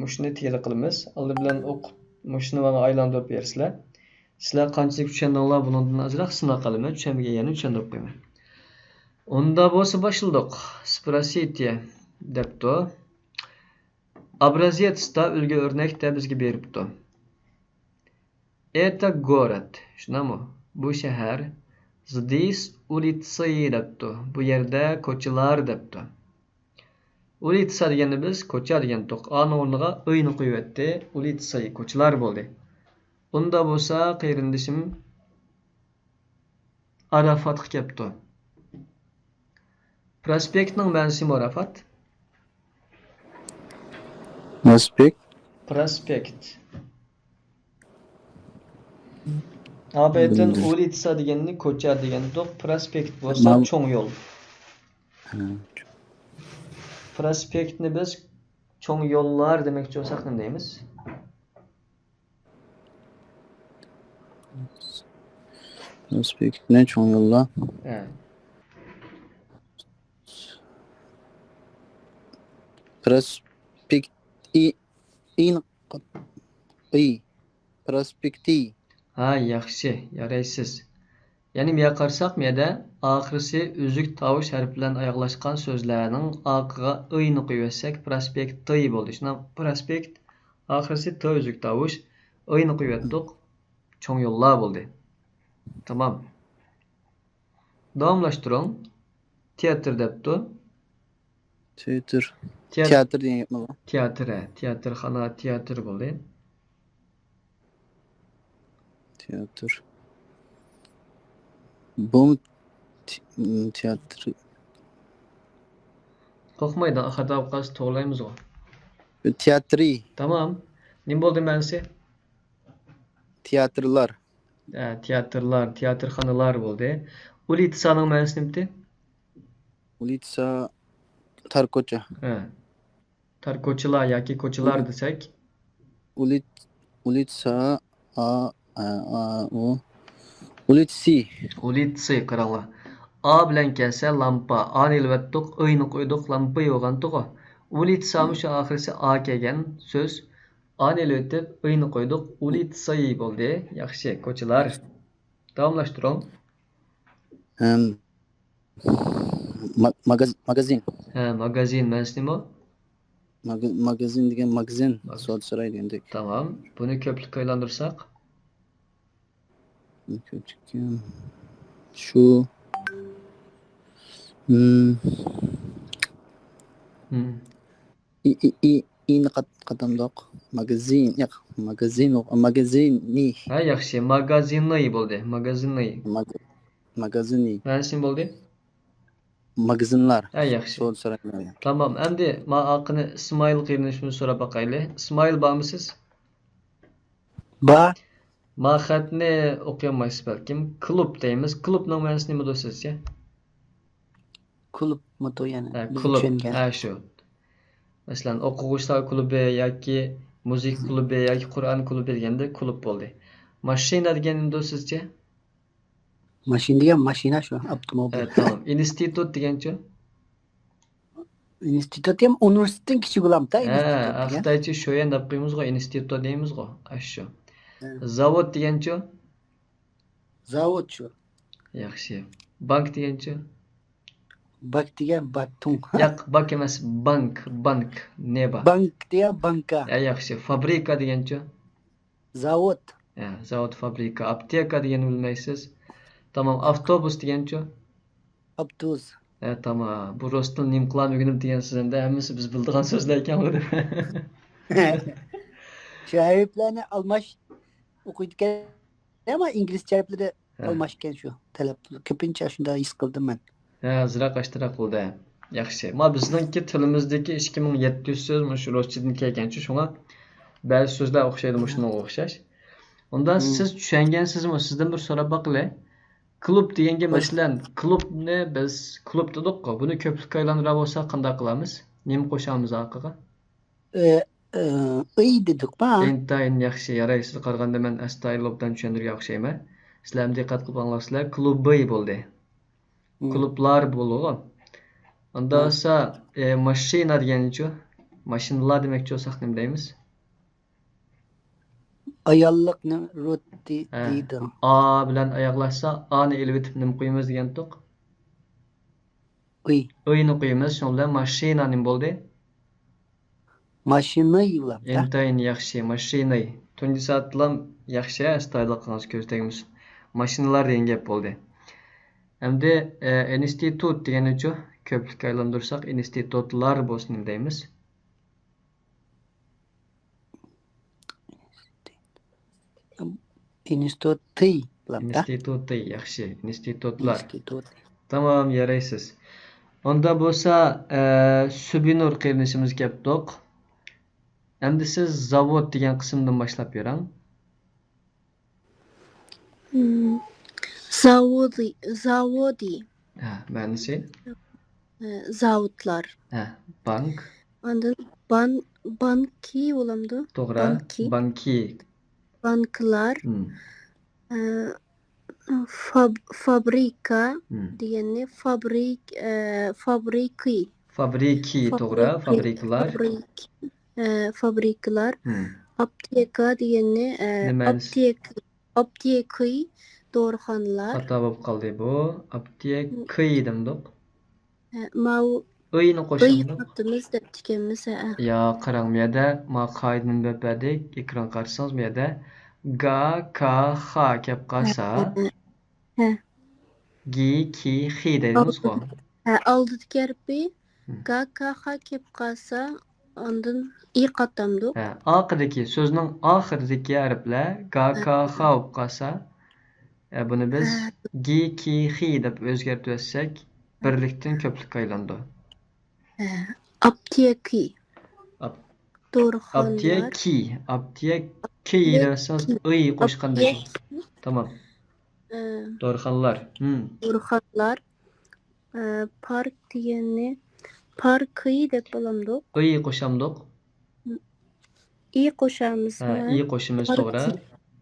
مۇشۇنى تېگىدە قىلىمىز. ئالدى بىلەن ئوقۇپ، مۇشۇنى ماڭا ئايلاندۇرۇپ بېرىسىلەر. سىلەر قانچىلىك چۈشەندىڭلار، بۇنىڭدىن ئازراق سىناق قىلىمەن، چۈشەنمىگەن يەرنى چۈشەندۈرۈپ قويىمەن. ئۇندا بولسا باشلىدۇق. سپراسىتيە دەپتۇ. ئابرازېتستا، ئۈلگە ئۆرنەكتە بىزگە بېرىپتۇ. ئېتا گوراد، شۇنداقمۇ؟ بۇ شەھەر. زدىس ئۇلىتسى دەپتۇ. بۇ يەردە كوچىلار دەپتۇ. ئۇلىتسا دېگەندە بىز كوچا دېگەنتۇق. ئانىڭ ئورنىغا ئىنى قويۇۋەتتى. ئۇلىتسى، كوچىلار بولدى. ئۇندا بولسا قېرىندىشىم ئاراپاتقا كەپتۇ. پروسپېكتنىڭ مەنىسى مۇرافات. پروسپېكت. پروسپېكت. ئابەتتىن ئۇلىتسا دېگەننى كوچا دېگەنتۇق. پروسپېكت بولسا چوڭ يول. پروسپېكتنى بىز چوڭ يوللار دېمەكچى بولساق نېمە دەيمىز؟ پروسپېكتنى چوڭ يوللار. ھە. پروسپېكت ئى، ئىن، ئى، پروسپېكتى. ھا، ياخشى، يارايسىز. يەنە بۇ يەرگە قارىساق، بۇ يەردە ئاخىرسى ئۈزۈك تاۋۇش ھەرپى بىلەن ئاياغلاشقان سۆزلەرنىڭ ئاقىغا ئىنى قويۇۋەتسەك، پروسپېكتى بولدى. شۇنداق، پروسپېكت، ئاخىرسى ت ئۈزۈك تاۋۇش، ئىنى قويۇۋەتتۇق. چوڭ يوللار بولدى. تامام. داۋاملاشتۇرۇڭ. تىياتىر دەپتۇ. تىياتىر. تىياتىر دېگەن گەپمۇ بۇ؟ تىياتىر، ھە. تىياتىرخانا، تىياتىر بولدى. تىياتىر. بۇمۇ تىياتىر. قورقمايدۇ، خاتا بولۇپ قالسا توغرىلايمىزغۇ. تىياتىرى. تامام. نېمە بولدى مەنىسى؟ تىياتىرلار. ھە، تىياتىرلار، تىياتىرخانىلار بولدى. ئۇلىتسانىڭ مەنىسى نېمىتى؟ ئۇلىتسا، تار كوچا. ھە. تار كوچىلار ياكى كوچىلار دېسەك. ئۇلىت، ئۇلىتسا، ئا، ئا، ئا، ئۇ. ئۇلىتسى. ئۇلىتسى، قاراڭلار. ئا بىلەن كەلسە لامپا. ئانى ئېلىۋەتتۇق، ئىنى قويدۇق، لامپا بولغانتىغۇ. ئۇلىتسامۇ شۇ ئاخىرسى ئا كەلگەن سۆز. ئانى ئېلىۋېتىپ، ئىنى قويدۇق، ئۇلىتسى بولدى. ياخشى، كوچىلار. داۋاملاشتۇرۇڭ. ھەم. ما-، ماگاز-، ماگازىن. ھە، ماگازىن مەنىسى نېمە؟ ماگا-، ماگازىن دېگەن ماگىزىن، ماگىز- سودا ساراي دېگەندەك. تامام. بۇنى كۆپلۈككە ئايلاندۇرساق؟ شۇ. مم. مم. ئى، ئى، ئى، ئىنى قات-، قاتامدۇق. ماگازىن، ياق، ماگازىن، ماگازىنى. ھە، ياخشى. ماگازىنى بولدى. ماگازىنى. ماگ-، ماگازىنى. مەنىسى نېمە بولدى؟ ماگازىنلار. ھە، ياخشى. سودا سارايلار. تامام. ئەمدى ما ئاقىنى ئىسمائىل قېرىندىشىمىز سوراپ باقايلى. ئىسمائىل، بارمۇسىز؟ بار. ما خەتنى ئوقۇيالمايسىز بەلكىم. كلۇب دەيمىز. كلۇبنىڭ مەنىسى نېمىدۇ سىزچە؟ كلۇبمىدۇ يەنى؟ ھە، بىز كلۇب. چۈشەنگەن. ھە، شۇ. مەسىلەن، ئوقۇغۇچىلار كلۇبى ياكى مۇزىكا كلۇبى ياكى قۇرئان كلۇبى دېگەندە كلۇب بولدى. ماشىنا دېگەن نېمىدۇ سىزچە؟ ماشىنا دېگەن ماشىنا شۇ، ئاپتوموبىل. ھە، تامام. ئىنستىتۇت دېگەنچۇ؟ ئىنستىتۇت دېگەن ئۇنىۋېرسىتېتنىڭ كىچىك بولامتا، ھە، ئىنستىتۇت دېگەن. خىتايچە شۆيەن دەپ قويىمىزغۇ، ئىنستىتۇت دەيمىزغۇ. ئاشۇ. ھە. زاۋۇت دېگەنچۇ؟ زاۋۇت شۇ. ياخشى. بانك دېگەنچۇ؟ باك دېگەن باتۇڭ. ياق، باك ئەمەس، بانك، بانك. نېبا. بانك دېگەن بانكا. ھە، ياخشى. فابرىكا دېگەنچۇ؟ زاۋۇت. ھە، زاۋۇت، فابرىكا. ئاپتېكا دېگەننى بىلمەيسىز. تامام. ئاپتوبۇس دېگەنچۇ؟ ئاپتوبۇس. ھە، تامام. بۇ رۇس تىلىنى نېمە قىلام ئۆگىنىپ دېگەنسىز ئەمدى، ھەممىسى بىز بىلىدىغان سۆزلەر ئىكەن بۇ دەپ. شۇ ھەرپلەرنى ئالماش ئوقۇيدىكەن، ئەمما ئىنگلىزچە ھەرپلىرى ھە. ئالماشكەن شۇ تەلەپ. كۆپىنچە شۇنداق ھېس قىلدىم مەن. ھە، ئازراق ئاشتىراق بولدى. ياخشى. ما بىزنىڭكى تىلىمىزدىكى ئىككى مىڭ يەتتە يۈز سۆز مۇشۇ رۇسچىدىن كەلگەنچۇ، شۇڭا بەزى سۆزلەر ئوخشايدۇ مۇشۇنىڭغا ئوخشاش. ئۇندا مم. سىز چۈشەنگەنسىزمۇ؟ سىزدىن بىر سوراپ باقىلى. كلۇب دېگەنگە، بولسا. مەسىلەن، كلۇبنى بىز كلۇب دېدۇققۇ، بۇنى كۆپلۈككە ئايلاندۇرۇۋالساق قانداق قىلىمىز؟ نېمە قوشامىز ئارقىغا؟ ئى، ئى، ئىي دېدۇق ما؟ ئىنتايىن ياخشى، ياراي، سىزگە قارىغاندا مەن ئەستايىدىل ئوبدان چۈشەندۈرگەن ئوخشايمەن. سىلەر ھەم دىققەت قىلىپ ئاڭلاڭسىلەر، كلۇبى بولدى. مم. كلۇبلار بولىدىغۇ. ئاندا ھە. بولسا، ئى، ماشىنا دېگەنچۇ؟ ماشىنىلار دېمەكچى بولساق نېمە دەيمىز؟ ئاياللىقنى روتى ھە. دېيدۇ. ئا بىلەن ئاياغلاشسا، ئانى ئېلىۋېتىپ نېمە قويىمىز دېگەنتۇق؟ ئىي. ئىينى قويىمىز. شۇنىڭ بىلەن ماشىنا نېمە بولدى؟ ماشىنىي بولامدا. ئىنتايىن ياخشى، ماشىنىي. تۇنجى سائەتلام ياخشى، ئەستايىدىل قىلىڭىز، كۆز تەگمىسۇن. ماشىنىلار دېگەن گەپ بولدى. ئەمدى، ئە، ئىنستىتۇت دېگەننىچۇ؟ كۆپلۈككە ئايلاندۇرساق، ئىنستىتۇتلار بولسۇن دەيمىز. ئىنستىتۇتى بولامدا. ئىنستىتۇتى، ياخشى. ئىنستىتۇتلار. ئىنستىتۇت. تامام، يارايسىز. ئۇندا بولسا، ئە، سۈبىنۇر قېرىندىشىمىز كەپتۇق. ئەمدى سىز زاۋۇت دېگەن قىسىمدىن باشلاپ بېرىڭ. مم. زاۋۇدى، زاۋۇدى. ھە، مەنىسى؟ ئە، زاۋۇتلار. ھە، بانك. ئاندىن بان-، بانكى بولامدۇ؟ توغرا. بانكى. بانكى. بانكىلار. مم. ئە، فاب-، فابرىكا مم. دېگەننى فابرىك-، ئە، فابرىكى. فابرىكى، توغرا، فابرىكى، فابرىكىلار. فابرىك-، ئە، فابرىكىلار. مم. ئاپتېكا دېگەننى، ئە، نېمە مەنىسى؟ ئاپتېك-، ئاپتېكى، دورىخانىلار. خاتا بولۇپ قالدى بۇ. ئاپتېكى دېمىدۇق. ھە، ماۋۇ ئۆينى ئۆي قوشامدۇق. قاتىمىز دەپتىكەنمىز، ھە. يا، قاراڭ، بۇ يەردە ما قائىدىنى بېرىپ بەردۇق. ئېكرانغا قارىسىڭىز، بۇ يەردە گا، كا، خا كەپ قالسا، ھە. گى، كى، خى دەيدىمىزغۇ. ھە، ئالدىدىكى ھەرپى مم. گا، كا، خا كەپ قالسا، ئاندىن ئى قاتامدۇق. ھە، ئاخىرىدىكى، سۆزنىڭ ئاخىرىدىكى ھەرپلەر گا، كا، خا بولۇپ قالسا، ئە، بۇنى بىز گى، كى، خى دەپ ئۆزگەرتىۋەتسەك، بىرلىكتىن كۆپلۈككە ئايلىنىدۇ. ئاپتېكى. ئاپ-، دورىخانىلار. ئاپتېكى، ئاپتېكى كى دەۋاتسىڭىز، ئىي قوشقاندەك. تامام. ئە، دورىخانلار. ھىم. دورىخانلار. ئە، پارك دېگەننى پاركى دەپ بولامدۇق؟ ئىي قوشامدۇق؟ ئىي قوشامىز. ھە، ئىي قوشىمىز، توغرا.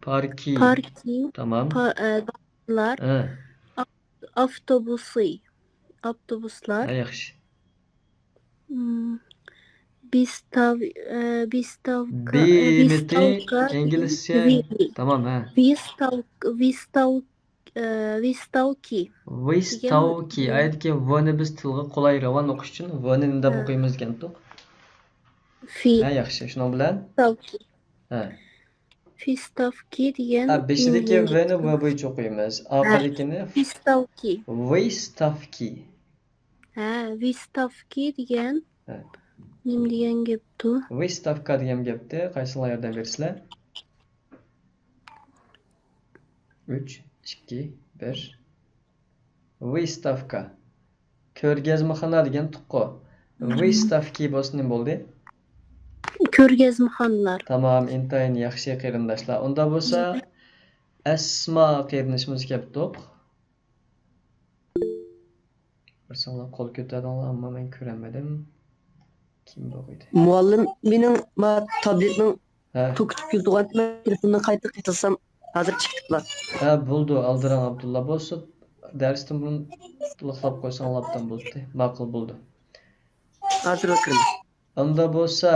پاركى. پاركى. تامام. پا-، ئە، دورىخانلار. ھە. ئاپ-، ئاپتوبۇسى. ئاپتوبۇسلار. ھە، ياخشى. مم، بىستاۋ-، ئە، بىستاۋكا، ئە، بىمىتى بىستاۋكا دېگەن ئىنگلىزچە. ۋى-، تامام، ھە. ۋىستاۋ-، ۋىستاۋ-، ئە، ۋىستاۋكى دېگەن. ۋىستاۋكى. ئايەتتىكى ۋنى بىز تىلغا قولاي راۋان ئوقۇش ئۈچۈن ۋنى نېمە دەپ ھە. ئوقۇيمىز دېگەنتۇق؟ في. ھە، ياخشى. شۇنىڭ بىلەن؟ ۋىستاۋكى. ھە. فىستاۋكى دېگەن ھە، بېشىدىكى ئىنگلىزچە. ۋنى ۋ بويىچە ئوقۇيمىز. ھە. ئاخىرىدىكىنى فىستاۋكى. ۋىستاۋكى. ھە، ۋىستاۋكى دېگەن ھە. نېمە دېگەن گەپتۇ؟ ۋىستاۋكا دېگەن گەپتى. قايسىڭلار ياردەم بېرىسىلەر؟ ئۈچ، ئىككى، بىر. ۋىستاۋكا. كۆرگەزمىخانا دېگەنتۇققۇ. ھىم. ۋىستاۋكى بولسا نېمە بولدى؟ كۆرگەزمىخانىلار. تامام، ئىنتايىن ياخشى قېرىنداشلار. ئۇندا بولسا ئەسما قېرىندىشىمىز كەپتۇق. بىرسىڭلار قول كۆتەردىڭلار، ئەمما مەن كۆرەلمىدىم. كىم بولغىيدى؟ مۇئەللىم، مېنىڭ ما تابلېتنىڭ ھە. توكى تۈگۈپ كېلىدىغان، مەن تېلېفوندىن قايتا قېتىلسام، ھازىر چىقىپلا. ھە، بولىدۇ، ئالدىراڭ ئابدۇللا بولسا، دەرستىن بۇرۇن لىقلاپ قويساڭ ئوبدان بولاتتى. ماقۇل بولدى. ھازىرلا كىرىمەن. ئاندا بولسا،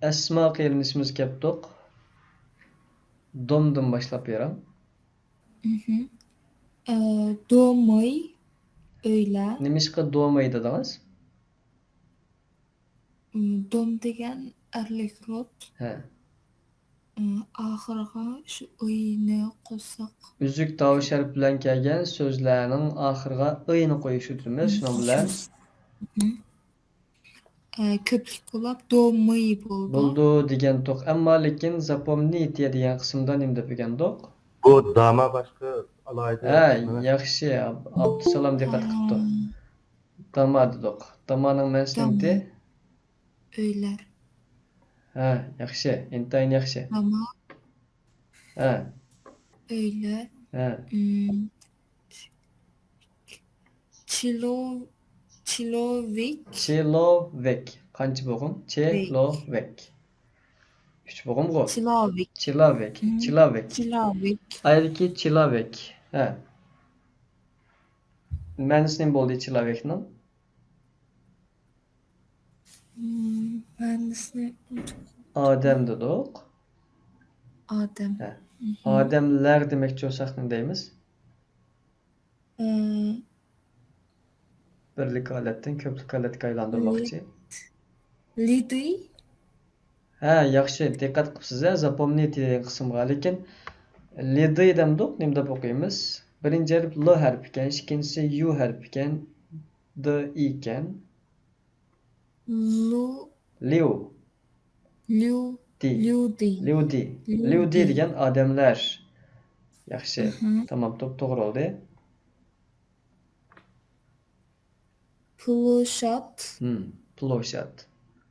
ئەسما قېرىندىشىمىز كەپتۇق. دومدىن باشلاپ بېرىڭ. مھم. ئە، دومۇي، ئۆيلەر. نېمىشقا دومۇي دېدىڭىز؟ م، دوم دېگەن ئەرلىك روت. ھە. م، ئاخىرىغا شۇ ئۆينى قوشساق. ئۈزۈك داۋۇش ھەرپى بىلەن كەلگەن سۆزلەرنىڭ ئاخىرىغا ئۆينى قويۇشىدىمىز، شۇنىڭ بىلەن. مھم. ئە، كۆپلۈك بولاپ، دومۇي بولىدۇ. بولىدۇ دېگەنتۇق. ئەمما لېكىن زاپومنىتىيە دېگەن قىسىمدا نېمە دەپ ئۆگەندۇق؟ بۇ داما باشقا ئالاھىدە ھە، نېمە؟ ياخشى، ئاب-، ئابدۇسالام دىققەت قىپتۇ. ئىم. داما دېدۇق. دامانىڭ مەنىسى داما. نېمىدى؟ ئۆيلەر. ھە، ياخشى، ئىنتايىن ياخشى. داما. ھە. ئۆيلەر. ھە. ئىم. چىلو-، چىلوۋىك. چىلوۋىك. قانچە بوغۇم؟ ۋىك. چىلوۋىك. ئۈچ بوغۇمغۇ؟ چىلاۋىك. چىلاۋىك. مم. چىلاۋىك. چىلاۋىك. ئايدىكى چىلاۋىك. ھە. مەنىسى نېمە بولدى چىلاۋىكنىڭ؟ مم، مەنىسىنى ئۇنتۇپ قالدىم. ئادەم دېدۇق. ئادەم. ھە. مم. ئادەملەر دېمەكچى بولساق نېمە دەيمىز؟ ئىم. بىرلىك ھالەتتىن كۆپلۈك ھالەتكە ئايلاندۇرماقچى. لىدى. ھە، ياخشى، دىققەت قىپسىز، ھە، زاپومنىتى دېگەن قىسىمغا. لېكىن لىدى دەمدۇق، نېمە دەپ ئوقۇيمىز؟ بىرىنچى ھەرپ ل ھەرپىكەن، ئىككىنچىسى يۇ ھەرپىكەن، د ئىكەن. لۇ. ليو. ليو. دى. ليۇدى. ليۇدى. ليۇدى. ليۇدى دېگەن ئادەملەر. ياخشى. مھم. تامام، توپ توغرا بولدى. پلوشاد. ھىم، پلوشاد.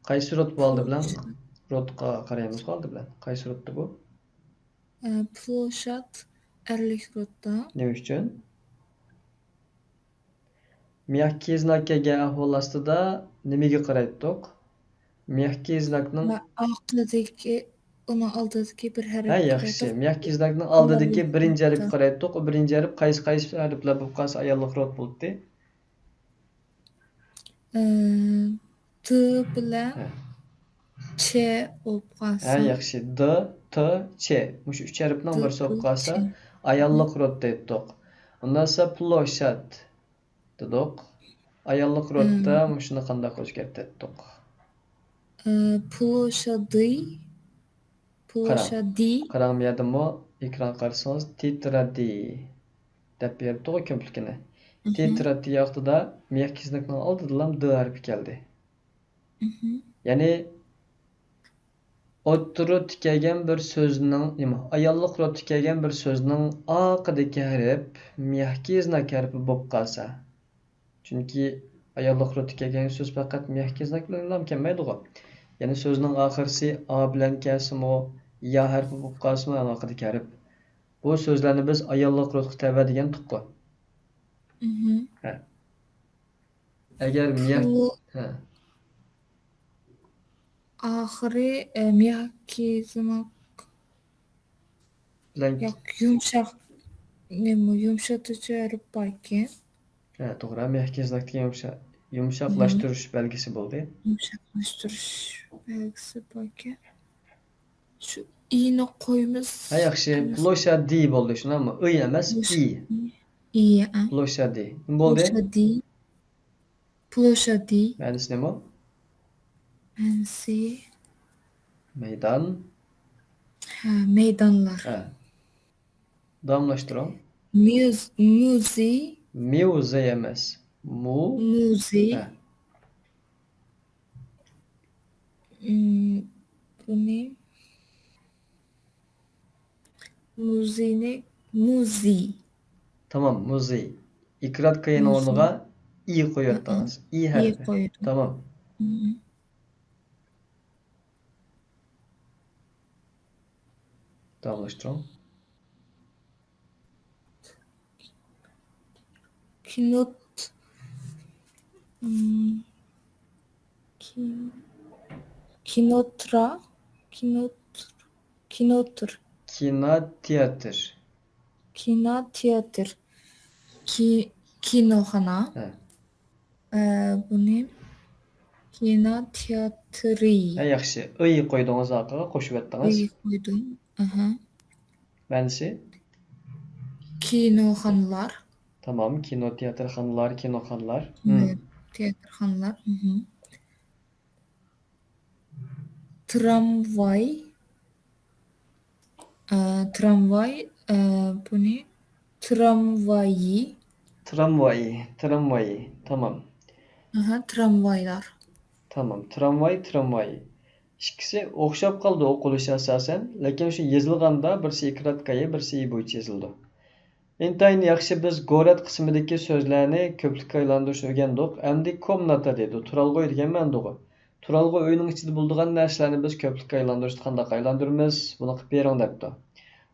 قايسى روت بۇ ئالدى بىلەن؟ پلوشاد. روتقا قارايمىزغۇ ئالدى بىلەن. قايسى روتتى بۇ؟ ئە، پلوشاد ئەرلىك روتتا. نېمە ئۈچۈن؟ مياككى زناك كەلگەن ئەھۋال ئاستىدا نېمىگە قارايتتۇق؟ مياككى زناكنىڭ ۋە ئاخىرىدىكى، ئۇنىڭ ئالدىدىكى بىر ھەرپكە ھە، ياخشى. قارايتتۇق. مياككى زناكنىڭ ئالدىدىكى ئاياللىق بىرىنچى ھەرپكە روتتا. قارايتتۇق. ئۇ بىرىنچى ھەرپ قايسى، قايسى ھەرپلەر بولۇپ قالسا ئاياللىق روت بولاتتى؟ ئە، ت بىلەن ھە. چ بولۇپ قالسا. ھە، ياخشى. د، ت، چ. مۇشۇ ئۈچ ھەرپنىڭ د، بىرسى بولۇپ ت، قالسا، چ. ئاياللىق روت دەيتتۇق. ئۇنداق بولسا پلوشاد دېدۇق. ئاياللىق روتتا مم. مۇشۇنى قانداق ئۆزگەرتەتتۇق؟ ئە، پلوشادى. قاراڭ. پلوشادى. قاراڭ، بۇ يەردىمۇ ئېكرانغا قارىسىڭىز، تېترادى دەپ بېرىپتىغۇ كۆپلۈكىنى. مھم. تېترادى ۋاقتىدا مياككى زناكنىڭ ئالدىدىلا د ھەرپى كەلدى. مھم. يەنى ئوتتۇرا روتتا كەلگەن بىر سۆزنىڭ، نېمە، ئاياللىق روتتا كەلگەن بىر سۆزنىڭ ئارقىدىكى ھەرپ مياككى زناك ھەرپى بولۇپ قالسا. چۈنكى ئاياللىق روتتا كەلگەن سۆز پەقەت مياككى زناك بىلەنلا كەلمەيدىغۇ. يەنى سۆزنىڭ ئاخىرسى ئا بىلەن كەلسىمۇ، يا ھەرپى بولۇپ قالسىمۇ ئەڭ ئارقىدىكى ھەرپ. بۇ سۆزلەرنى بىز ئاياللىق رۇتقا تەۋە دېگەنتۇققۇ. مھم. ھە. ئەگەر مىياك، پۇ- ھە. ئاخىرى، ئە، مياكىزماك بىلەن ياق، يۇمشاق، نېمە، يۇمشىتىش ھەرپ باركەن. ھە، توغرا. مياكىزناكتىكى يۇمشا-، يۇمشاقلاشتۇرۇش بەلگىسى بولدى. يۇمشاقلاشتۇرۇش بەلگىسى باركەن. شۇ ئىنى قويىمىز. ھە، ياخشى. قويىمىز. پلوشادى بولدى، شۇنداقمۇ؟ ئۆي ئەمەس، پلوش-، ئى. ئى، ئە. پلوشادى. نېمە بولدى؟ پلوشادى. پلوشادى. مەنىسى نېمە؟ مەنىسى؟ مەيدان. ھە، مەيدانلار. ھە. داۋاملاشتۇرۇڭ. ميۇز-، مۇزېي. ميۇزېي ئەمەس. مۇ-، مۇزېي. ھە. ئىم، بۇنى مۇزېينى، مۇزېي. تامام، مۇزېي. ئىكرات كاينىڭ مۇزېي. ئورنىغا ئى قويۇۋەتتىڭىز. ئى ھەرپى. قويدۇم. تامام. مم. داۋاملاشتۇرۇڭ. كىنوت-، مم، كىن-، كىنوترا، كىنوت-، كىنوتر. كىنوتېئاتر. كىنوتېئاتر. كى-، كىنوخانا. ھە. ئە، بۇنى كىنوتېئاترى. ھە، ياخشى. ئى قويدىڭىز ئارقىغا، قوشۇۋەتتىڭىز. ئى قويدۇم. ئاھا. مەنىسى؟ كىنوخانىلار. تامام، كىنوتېئاتىرخانىلار، كىنوخانىلار. كىنو-، مم. تېئاتىرخانىلار. مھم. ترامۋاي. ئە، ترامۋاي، ئە، بۇنى ترامۋايى. ترامۋايى، ترامۋايى. تامام. ئاھا، ترامۋايلار. تامام. ترامۋاي، ترامۋايى. ئىككىسى ئوخشاپ قالىدۇ ئوقۇلۇشى ئاساسەن، لېكىن شۇ يېزىلغاندا بىرسى ئىكرات كايى، بىرسى ئى بويىچە يېزىلىدۇ. ئىنتايىن ياخشى، بىز گورەد قىسمىدىكى سۆزلەرنى كۆپلۈككە ئايلاندۇرۇشنى ئۆگەندۇق. ئەمدى كومناتا دەيدۇ، تۇرالغۇ ئۆي دېگەن مەنىدىغۇ. تۇرالغۇ ئۆينىڭ ئىچىدە بولىدىغان نەرسىلەرنى بىز كۆپلۈككە ئايلاندۇرۇشنى قانداق ئايلاندۇرىمىز؟ بۇنى قىلىپ بېرىڭ دەپتۇ.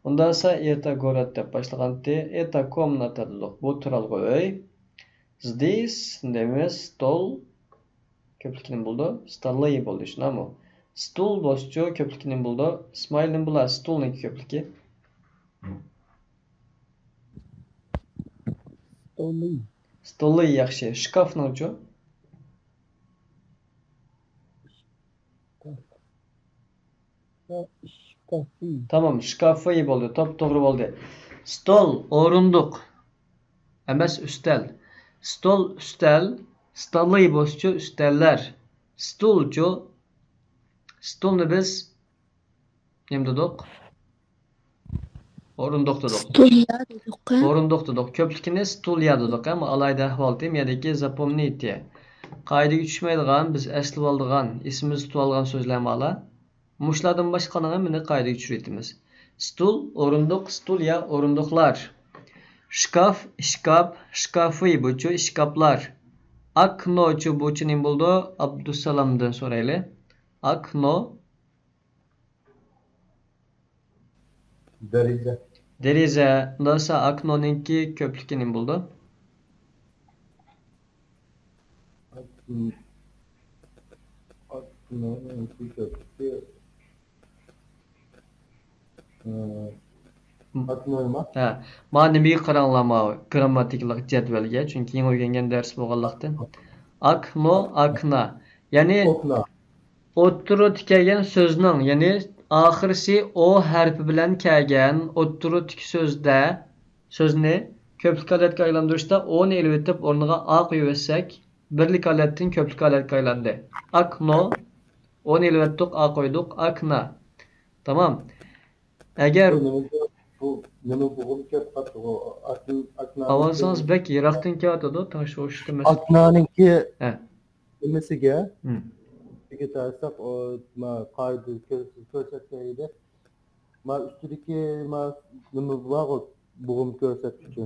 ئۇنداقسا ئېتا گورەد دەپ باشلىغانتى، ئېتا كومناتا دېدۇق. بۇ تۇرالغۇ ئۆي. زدىس دەيمىز، ستول. كۆپلۈكى نېمە بولىدۇ؟ ستاللى بولىدۇ، شۇنداقمۇ؟ ستۇل بولسىچۇ كۆپلۈكى نېمە بولىدۇ؟ ئىسمائىل، نېمە بولار ستۇلنىڭكى كۆپلۈكى؟ ستولى. ستولى، ياخشى. شكافنىڭچۇ؟ شكافى. تامام، شكافى بولدى، توپتوغرا بولدى. ستول، ئورۇندۇق. ئەمەس، ئۈستەل. ستول، ئۈستەل. ستاللى بولسىچۇ، ئۈستەللەر. ستۇلچۇ؟ ستۇلنى بىز نېمە دېدۇق؟ ئورۇندۇق دېدۇق. ستۇليا دېدۇق. ئورۇندۇق دېدۇق. كۆپلۈكىنى ستۇليا دېدۇق. ئەمما ئالاھىدە ئەھۋالتى، مۇ يەردىكى زاپومنىتى. قائىدىگە چۈشمەيدىغان، بىز ئەسلىۋالىدىغان، ئېسىمىزدە تۇتۇۋالغان سۆزلەر مالا. مۇشۇلاردىن باشقىنىڭ ھەممىنى قائىدىگە چۈشۈرۈۋېتىمىز. ستۇل، ئورۇندۇق، ستۇليا، ئورۇندۇقلار. شكاف، ئىشكاپ، شكافى، بۇچۇ، ئىشكاپلار. ئاكنوچۇ، بۇچۇ نېمە بولىدۇ؟ ئابدۇسالامدىن سورايلى. ئاكنو. دېرىزە. دېرىزە. ئۇنداقسا ئاكنونىڭكى كۆپلۈكى نېمە بولىدۇ؟ ئاكنونىڭكى كۆپلۈكى. ئاكنوما؟ ھە. مانا نېمىگە قاراڭلار، ماۋۇ گىرامماتىكىلىق جەدۋەلگە، چۈنكى يېڭى ئۆگەنگەن دەرس بولغانلىقتىن. ئاكنو، ئاكنا. يەنى ئوكنا. ئوتتۇرا تىكەلگەن سۆزنىڭ، يەنى ئاخىرسى ئو ھەرپى بىلەن كەلگەن ئوتتۇرا تىك سۆزدە، سۆزنى كۆپلۈك ھالەتكە ئايلاندۇرۇشتا ئونى ئېلىۋېتىپ، ئورنىغا ئا قويۇۋەتسەك، بىرلىك ھالەتتىن كۆپلۈك ھالەتكە ئايلاندى. ئاكنو، ئونى ئېلىۋەتتۇق، ئا قويدۇق، ئاكنا. تامام. ئەگەر بۇ نېمە، بۇ نېمە بوغۇم كەپ قاپتۇ، ئاكنا، ئاكنا. ئاۋازىڭىز بەك يىراقتىن كېلىۋاتىدۇ، تىڭشىغۇچ تۈگمەس. ئاكنانىڭكى ھە. نېمىسىگە، ھىم. ئىگە تارتساق، ئۇ، ما، قائىدە كۆرس-، كۆرسەتكەن ئىدى. ما، ئۈستىدىكى، ما، نېمە بارغۇ، بوغۇم كۆرسەتكۈچى.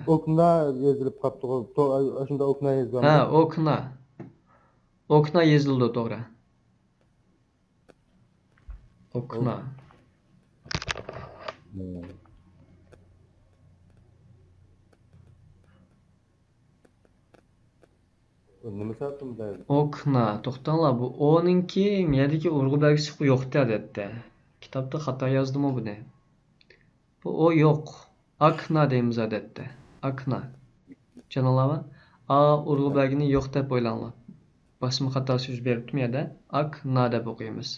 ئوكنا يېزىلىپ قاپتىغۇ. تو-، ئاشۇنداق ئوكنا يېزىلغان. ھە، ئوكنا. ئوكنا يېزىلىدۇ، توغرا. ئوكنا. ئوكنا. توختاڭلار، بۇ ئونىڭكى يەردىكى ئۇرغۇ بەلگىسى يوقتى ئادەتتە. كىتابتا خاتا يازدىمۇ بۇنى؟ بۇ ئو يوق. ئاكنا دەيمىز ئادەتتە. ئاكنا. چۈشەندىڭلارمۇ؟ ئا ئۇرغۇ بەلگىنى يوق دەپ ئويلاڭلار. باسما خاتاسى يۈز بېرىپتۇ بۇ يەردە. ئاكنا دەپ ئوقۇيمىز.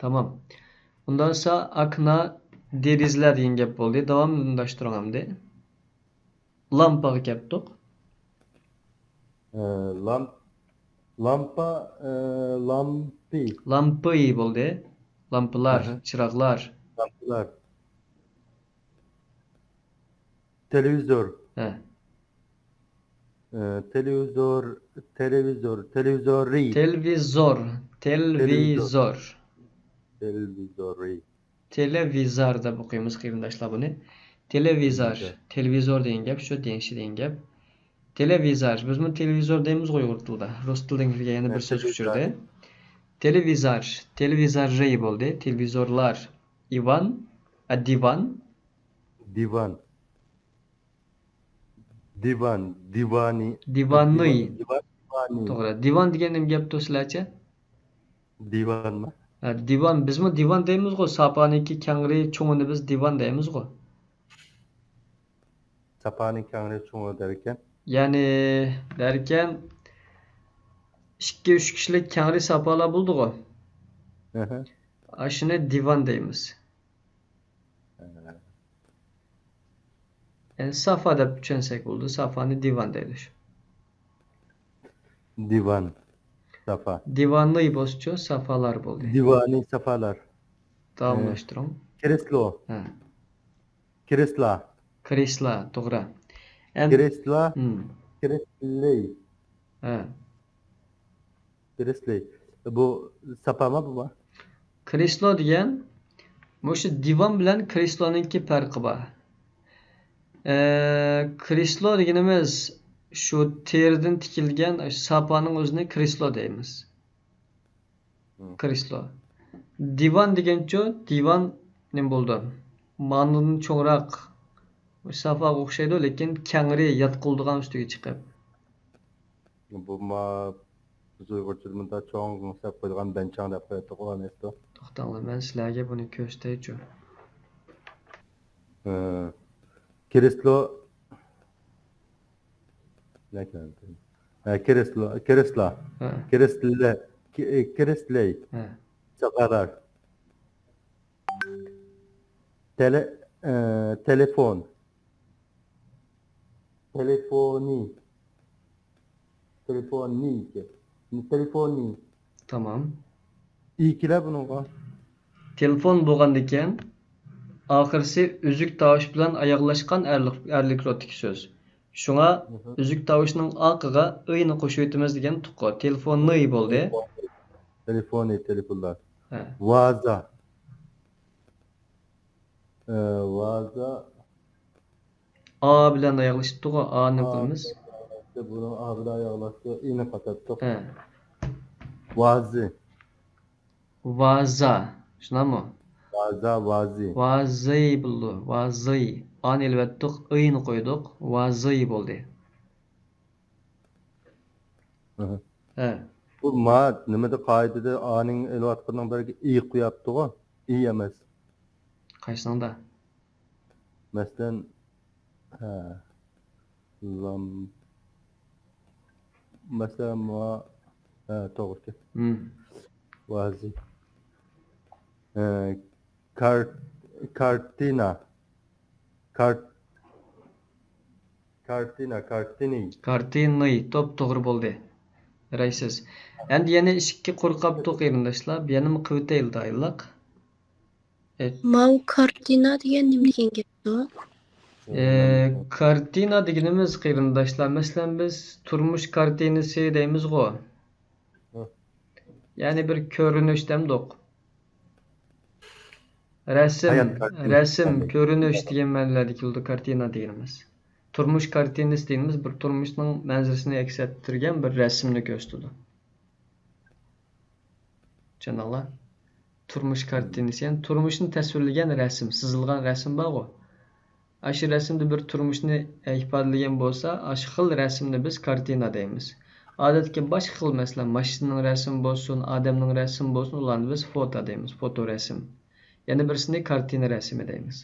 تامام. ئۇنداق بولسا ئاكنا دېرىزىلەر دېگەن گەپ بولدى. داۋاملاشتۇرۇڭ ئەمدى. لامپىغا كەپتۇق. ئە، لامپ-، لامپا، ئە، لامپى. لامپى بولدى. لامپىلار، ئەھە. چىراغلار. لامپىلار. تېلېۋىزور. ھە. ئە، تېلېۋىزور، تېلېۋىزور، تېلېۋىزورى. تېلېۋىزور، تېلېۋىزور. تېلېۋىزورى. تېلېۋىزار دەپ ئوقۇيمىز قېرىنداشلار بۇنى. تېلېۋىزار، تېلېۋىزور. تېلېۋىزور دېگەن گەپ شۇ، دېڭشى دېگەن گەپ. تېلېۋىزار، بىزمۇ تېلېۋىزور دەيمىزغۇ ئۇيغۇر تىلىدا. رۇس تىلىدىن كىرگەن يەنە بىر سۆز ئۇچۇرى. تېلېۋىزار، تېلېۋىزارى بولدى. تېلېۋىزورلار، ئىۋان، ئە، دىۋان. دىۋان. دىۋان، دىۋانى. دىۋاننى. دىۋان، دىۋان، دىۋانى. توغرا. دىۋان دېگەن نېمە گەپتۇ سىلەرچە؟ دىۋانمۇ؟ ھە، دىۋان. بىزمۇ دىۋان دەيمىزغۇ، ساپانىڭكى كەڭرى چوڭىنى بىز دىۋان دەيمىزغۇ. ساپانىڭ كەڭرى چوڭى دەركەن. يەنى دەركەن، ئىككى، ئۈچ كىشىلىك كەڭرى ساپالار بولىدىغۇ. ئەھە. ئاشۇنى دىۋان دەيمىز. ئەھە. يەنى سافا دەپ چۈشەنسەك بولىدۇ. سافانى دىۋان دەيدۇ شۇ. دىۋان، سافا. دىۋاننى بولسىچۇ، سافالار بولدى. دىۋانى سافالار. داۋاملاشتۇرۇڭ. ئە، كرېسلو. ھە. كرېسلا. كرېسلا، توغرا. ئەم-، كرېسلا. ھىم. كرېسلەي. ھە. كرېسلەي. بۇ ساپامۇ بۇمۇ؟ كرېسلو دېگەن، مۇشۇ دىۋان بىلەن كرېسلونىڭكى پەرقى بار. ئە، كرېسلو دېگىنىمىز شۇ تېرىدىن تىكىلگەن ساپانىڭ ئۆزىنى كرېسلو دەيمىز. ھىم. كرېسلو. دىۋان دېگەنچۇ، دىۋان نېمە بولىدۇ؟ مانىدىن چوڭراق، سافاغا ئوخشايدۇ، لېكىن كەڭرى ياتقۇلىدىغان ئۈستىگە چىقىپ. بۇ ما-، بىز ئۇيغۇرچىدا مۇنداق چوڭ سەپ قويىدىغان بەنچاڭ دەپ قوياتتۇق ئۇلارنى ئېيتتۇق. توختاڭلار، مەن سىلەرگە بۇنى كۆرسىتەيچۇ. ھە. كرېسلو. ھە، كرېسلو، كرېسلا. ھە. كرېسلە-، ك-، كرېسلەي. ھە. چاغالار. تېلې-، ئە، تېلېفون. تېلېفونى. تېلېفونى. تېلېفونى. تامام. ئى كېلە بۇنىڭغا. تېلېفون بولغاندىكىن، ئاخىرسى ئۈزۈك تاۋۇش بىلەن ئاياغلاشقان ئەرلىك، ئەرلىك روتتىكى سۆز. شۇڭا مھم. ئۈزۈك تاۋۇشنىڭ ئاقىغا ئىنى قوشۇۋېتىمىز دېگەن تۇغقا. تېلېفوننى بولدى. تېلېفونى، تېلېفونلار. ھە. ۋازا. ئە، ۋازا. ئا بىلەن ئاياغلىشىپتىغۇ، ئانى قىلىمىز. بۇنىڭ ئا بىلەن ئاياغلاشتى، ئىنى قاتاتتۇق. ھە. ۋازى. ۋازا. شۇنداقمۇ؟ ۋازا، ۋازى. ۋازى بولىدۇ، ۋازى. ئانى ئېلىۋەتتۇق، ئىنى قويدۇق، ۋازى بولدى. ئەھە. ھە. بۇ ما نېمىدە قائىدىدە ئانىڭ ئېلىۋاتقىنىڭ بەرگى ئى قوياپتىغۇ؟ ئى ئەمەس. قايسىنىڭدا؟ مەسىلەن، ھە، لام-، مەسىلەن، ما-، ھە، توغرا. ھىم. ۋازى. ھە، كار-، كارتىنا. كارت-، كارتىنا، كارتىنى. كارتىنى، توپتوغرا بولدى. رايسىز. ئەمدى يەنە ئىككى قۇر قاپتۇ، قېرىنداشلار. يەنىمۇ قىلىۋېتەيلى دائىللىق. ئېيت. ماۋۇ كارتىنا دېگەن نېمە دېگەن گەپتۇ؟ ئە، كارتىنا دېگىنىمىز، قېرىنداشلار، مەسىلەن، بىز تۇرمۇش كارتىنىسى دەيمىزغۇ. ھە. يەنى بىر كۆرۈنۈش دەمدۇق. رەسىم، ھايات كارتىنىسى رەسىم، دەيمىز. كۆرۈنۈش دېگەن مەنىلەردە كېلىدۇ كارتىنا دېگىنىمىز. تۇرمۇش كارتىنىسى دېگىنىمىز بىر تۇرمۇشنىڭ مەنزىرىسىنى ئەكس ئەتتۈرگەن بىر رەسىمنى كۆرسىتىدۇ. چۈشەندىڭلار؟ تۇرمۇش كارتىنىسى، يەنى تۇرمۇشنى تەسۋىرلىگەن رەسىم، سىزىلغان رەسىم بارغۇ. ئاشۇ رەسىمدە بىر تۇرمۇشنى، ئە، ئىپادىلىگەن بولسا، ئاشۇ خىل رەسىمنى بىز كارتىنا دەيمىز. ئادەتتىكى باشقا خىل، مەسىلەن، ماشىنىنىڭ رەسىمى بولسۇن، ئادەمنىڭ رەسىمى بولسۇن، ئۇلارنى بىز فوتو دەيمىز، فوتو رەسىم. يەنە بىرسىنى كارتىنا رەسىمى دەيمىز.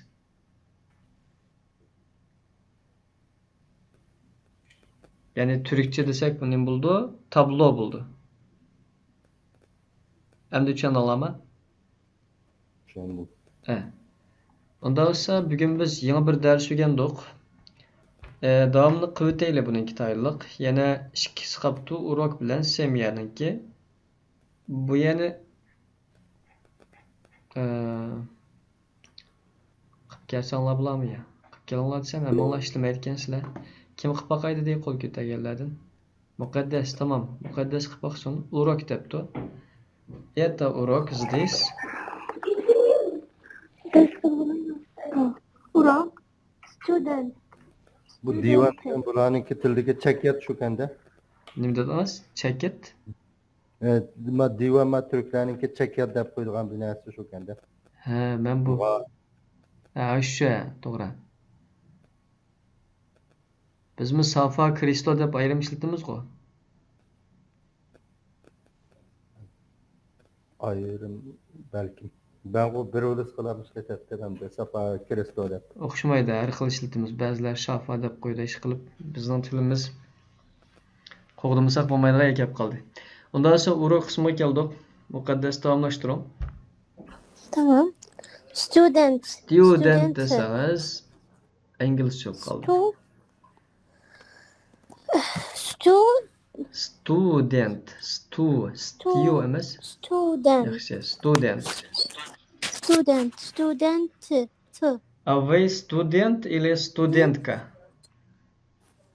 يەنى تۈركچە دېسەك، بۇ نېمە بولىدۇ؟ تابلو بولىدۇ. ئەمدى چۈشەندىڭلارمۇ؟ چۈشەندىم. ھە. ئۇنداق بولسا، بۈگۈن بىز يېڭى بىر دەرس ئۆگەندۇق. ئە، داۋاملىق قىلىۋېتەيلى بۇنىڭكى تايىنلىق. يەنە ئىككىسى قاپتۇ، ئۇروك بىلەن سېميانىڭكى. بۇ يەنە، ئە، قىلىپ كەلسەڭلار بولامۇ يا؟ قىلىپ كېلىڭلار دېسەم، ھەممىڭلار ئىشلىمەيدىكەنسىلەر. كىم قىلىپ باقاي دېدى قول كۆتەرگەنلەردىن؟ مۇقەددەس، تامام. مۇقەددەس قىلىپ باقسۇن. ئۇروك دەپتۇ. Это урок здесь. ئۇروك. Student. بۇ دىۋان دېگەن بۇلارنىڭكى تىلىدىكى چەكيات شۇكەندە. نېمە دېدىڭىز؟ چەكيات؟ ئە، ما دىۋان ما تۈركلەرنىڭكى چەكيات دەپ قويىدىغان بىر نەرسە شۇكەندە. ھە، مەن بۇ. ۋا. ھە، شۇ، توغرا. بىزمۇ سافا، كرېسلو دەپ ئايرىم ئىشلىتىمىزغۇ؟ ئايرىم، بەلكىم. مەنغۇ بىر ئۇلۇس قىلىپ ئىشلىتەتتىم ئەمدى سافا، كرېسلو دەپ. ئوخشىمايدۇ، ھەر خىل ئىشلىتىمىز. بەزىلەر شافا دەپ قويىدۇ، ئىشقىلىپ بىزنىڭ تىلىمىز قوغدىمىساق بولمايدىغان يەرگە كەپ قالدى. ئۇنداق بولسا ئۇروك قىسمىغا كەلدۇق. مۇقەددەس، داۋاملاشتۇرۇڭ. تامام. Student. Student Student. دېسىڭىز، ئىنگلىزچە بولۇپ قالدى. Stu-، stu-، Student. Stu. Stu. Stu ئەمەس. Student. ياخشى. Student. Student. Student. T. А вы студент или студентка?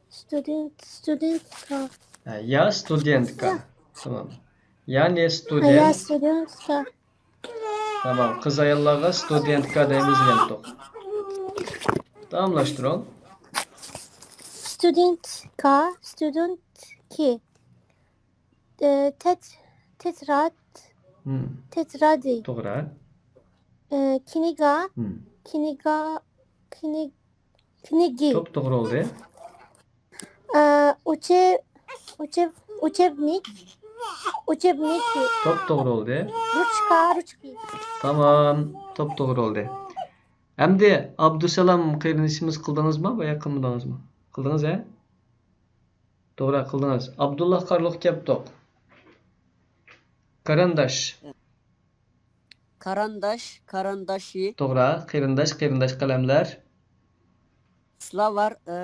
Student. Studentka. ھە، يا ستۇدېنتكا. تامام. يا نې ستۇدېنت. يا ستۇدېنتكا. تامام، قىز ئاياللارغا ستۇدېنتكا دەيمىز دېگەنتۇق. داۋاملاشتۇرۇڭ. ستۇدېنتكا، ستۇدېنتكى. ئە، تېت-، تېتراد، ھىم. تېترادى. توغرا. ئە، كىنىگا، ھىم. كىنىگا، كىنىگ-، كىنىگى. توپتوغرا بولدى. ئە، ئۇچې-، ئۇچې-، ئۇچېبنىك، ئۇچېبنىكى. توپتوغرا بولدى. رۇچكا، رۇچكى. تامام، توپتوغرا بولدى. ئەمدى ئابدۇسالام قېرىندىشىمىز قىلدىڭىزمۇ؟ بايا قىلمىدىڭىزمۇ؟ قىلدىڭىز، ھە؟ توغرا قىلدىڭىز. ئابدۇللا قارلۇق كەپتۇق. قېرىنداش. كارانداش، كارانداشى. توغرا. قېرىنداش، قېرىنداش قەلەملەر. سلاۋار، ئە،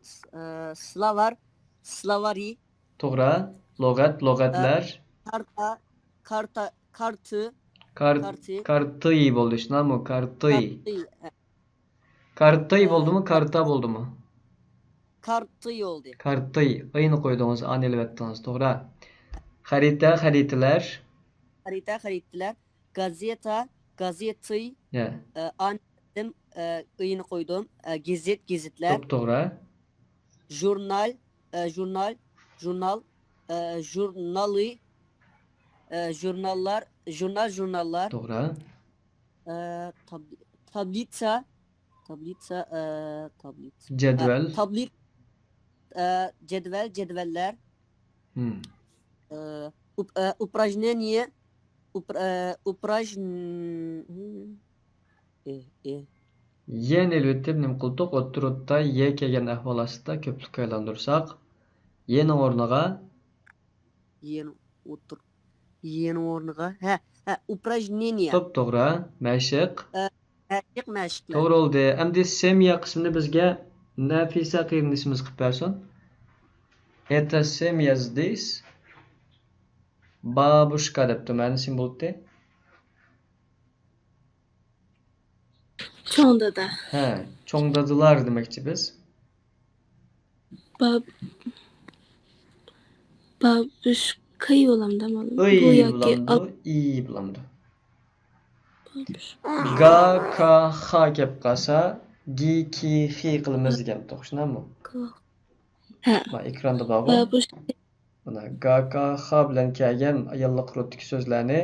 س-، ئە، سلاۋار، سلاۋارى. توغرا. لۇغەت، لۇغەتلەر. ئە، كارتا، كارتا، كارتى. كار-، كارتى. كارتىي بولدى، شۇنداقمۇ؟ كارتىي. كارتىي، ئە. كارتىي ئە، بولدىمۇ، كارتا بولدىمۇ؟ كارتىي بولدى. كارتىي. ئىنى قويدىڭىز، ئانى ئېلىۋەتتىڭىز. توغرا. خەرىتە، خەرىتىلەر. خەرىتە، خەرىتىلەر. گازېتا، گازېتىي. يا. ئە، ئانى ئېلىۋەتتىم، ئە، ئىنى قويدۇم. ئە، گېزىت، گېزىتلەر. توپتوغرا. ژۇرنال، ئە، ژۇرنال، ژۇرنال، ئە، ژۇرنالى، ئە، ژۇرناللار، ژۇرنال، ژۇرناللار. توغرا. ئە، تاب-، تابلىتسا، تابلىتسا، ئە، تابلىتسا. جەدۋەل. ئە، تابلىت-، ئە، جەدۋەل، جەدۋەللەر. ھىم. ئە، ئۇپ-، ئە، ئۇپراژنېنىيە، ئۇپر-، ئە، ئۇپراژن-، ئى، ئى. يەنى ئېلىۋېتىپ نېمە قىلدۇق؟ ئوتتۇرىدا يە كەلگەن ئەھۋال ئاستىدا كۆپلۈككە ئايلاندۇرساق، يەنىڭ ئورنىغا. يەنى ئوتتۇر-، يەنىڭ ئورنىغا. ھە، ھە، ئۇپراژنېنىيە. توپتوغرا، مەشىق. ئە، مەشىق، مەشىقلەر. توغرا بولدى. ئەمدى سېميا قىسمىنى بىزگە نەفىسە قېرىندىشىمىز قىلىپ بەرسۇن. ئېتا سېميا زدېيس. بابۇشكا دەپتۇ. مەنىسى نېمە بولاتتى؟ چوڭ دادا. ھە، چوڭ دادىلار دېمەكچى بىز. باب-، بابۇشكاي بولامدۇ مانا؟ ئىي بۇ ياكى بولامدۇ، ئاپ-، ئىي بولامدۇ؟ بابۇش-، گا، كا، خا كەپ قالسا، گى، كى، خى قىلىمىز دېگەن توغرا، شۇنداقمۇ؟ گا. ھە. ما ئېكراندا بارغۇ. بابۇش-، مانا، گا، كا، خا بىلەن كەلگەن ياللىق روتتىكى سۆزلەرنى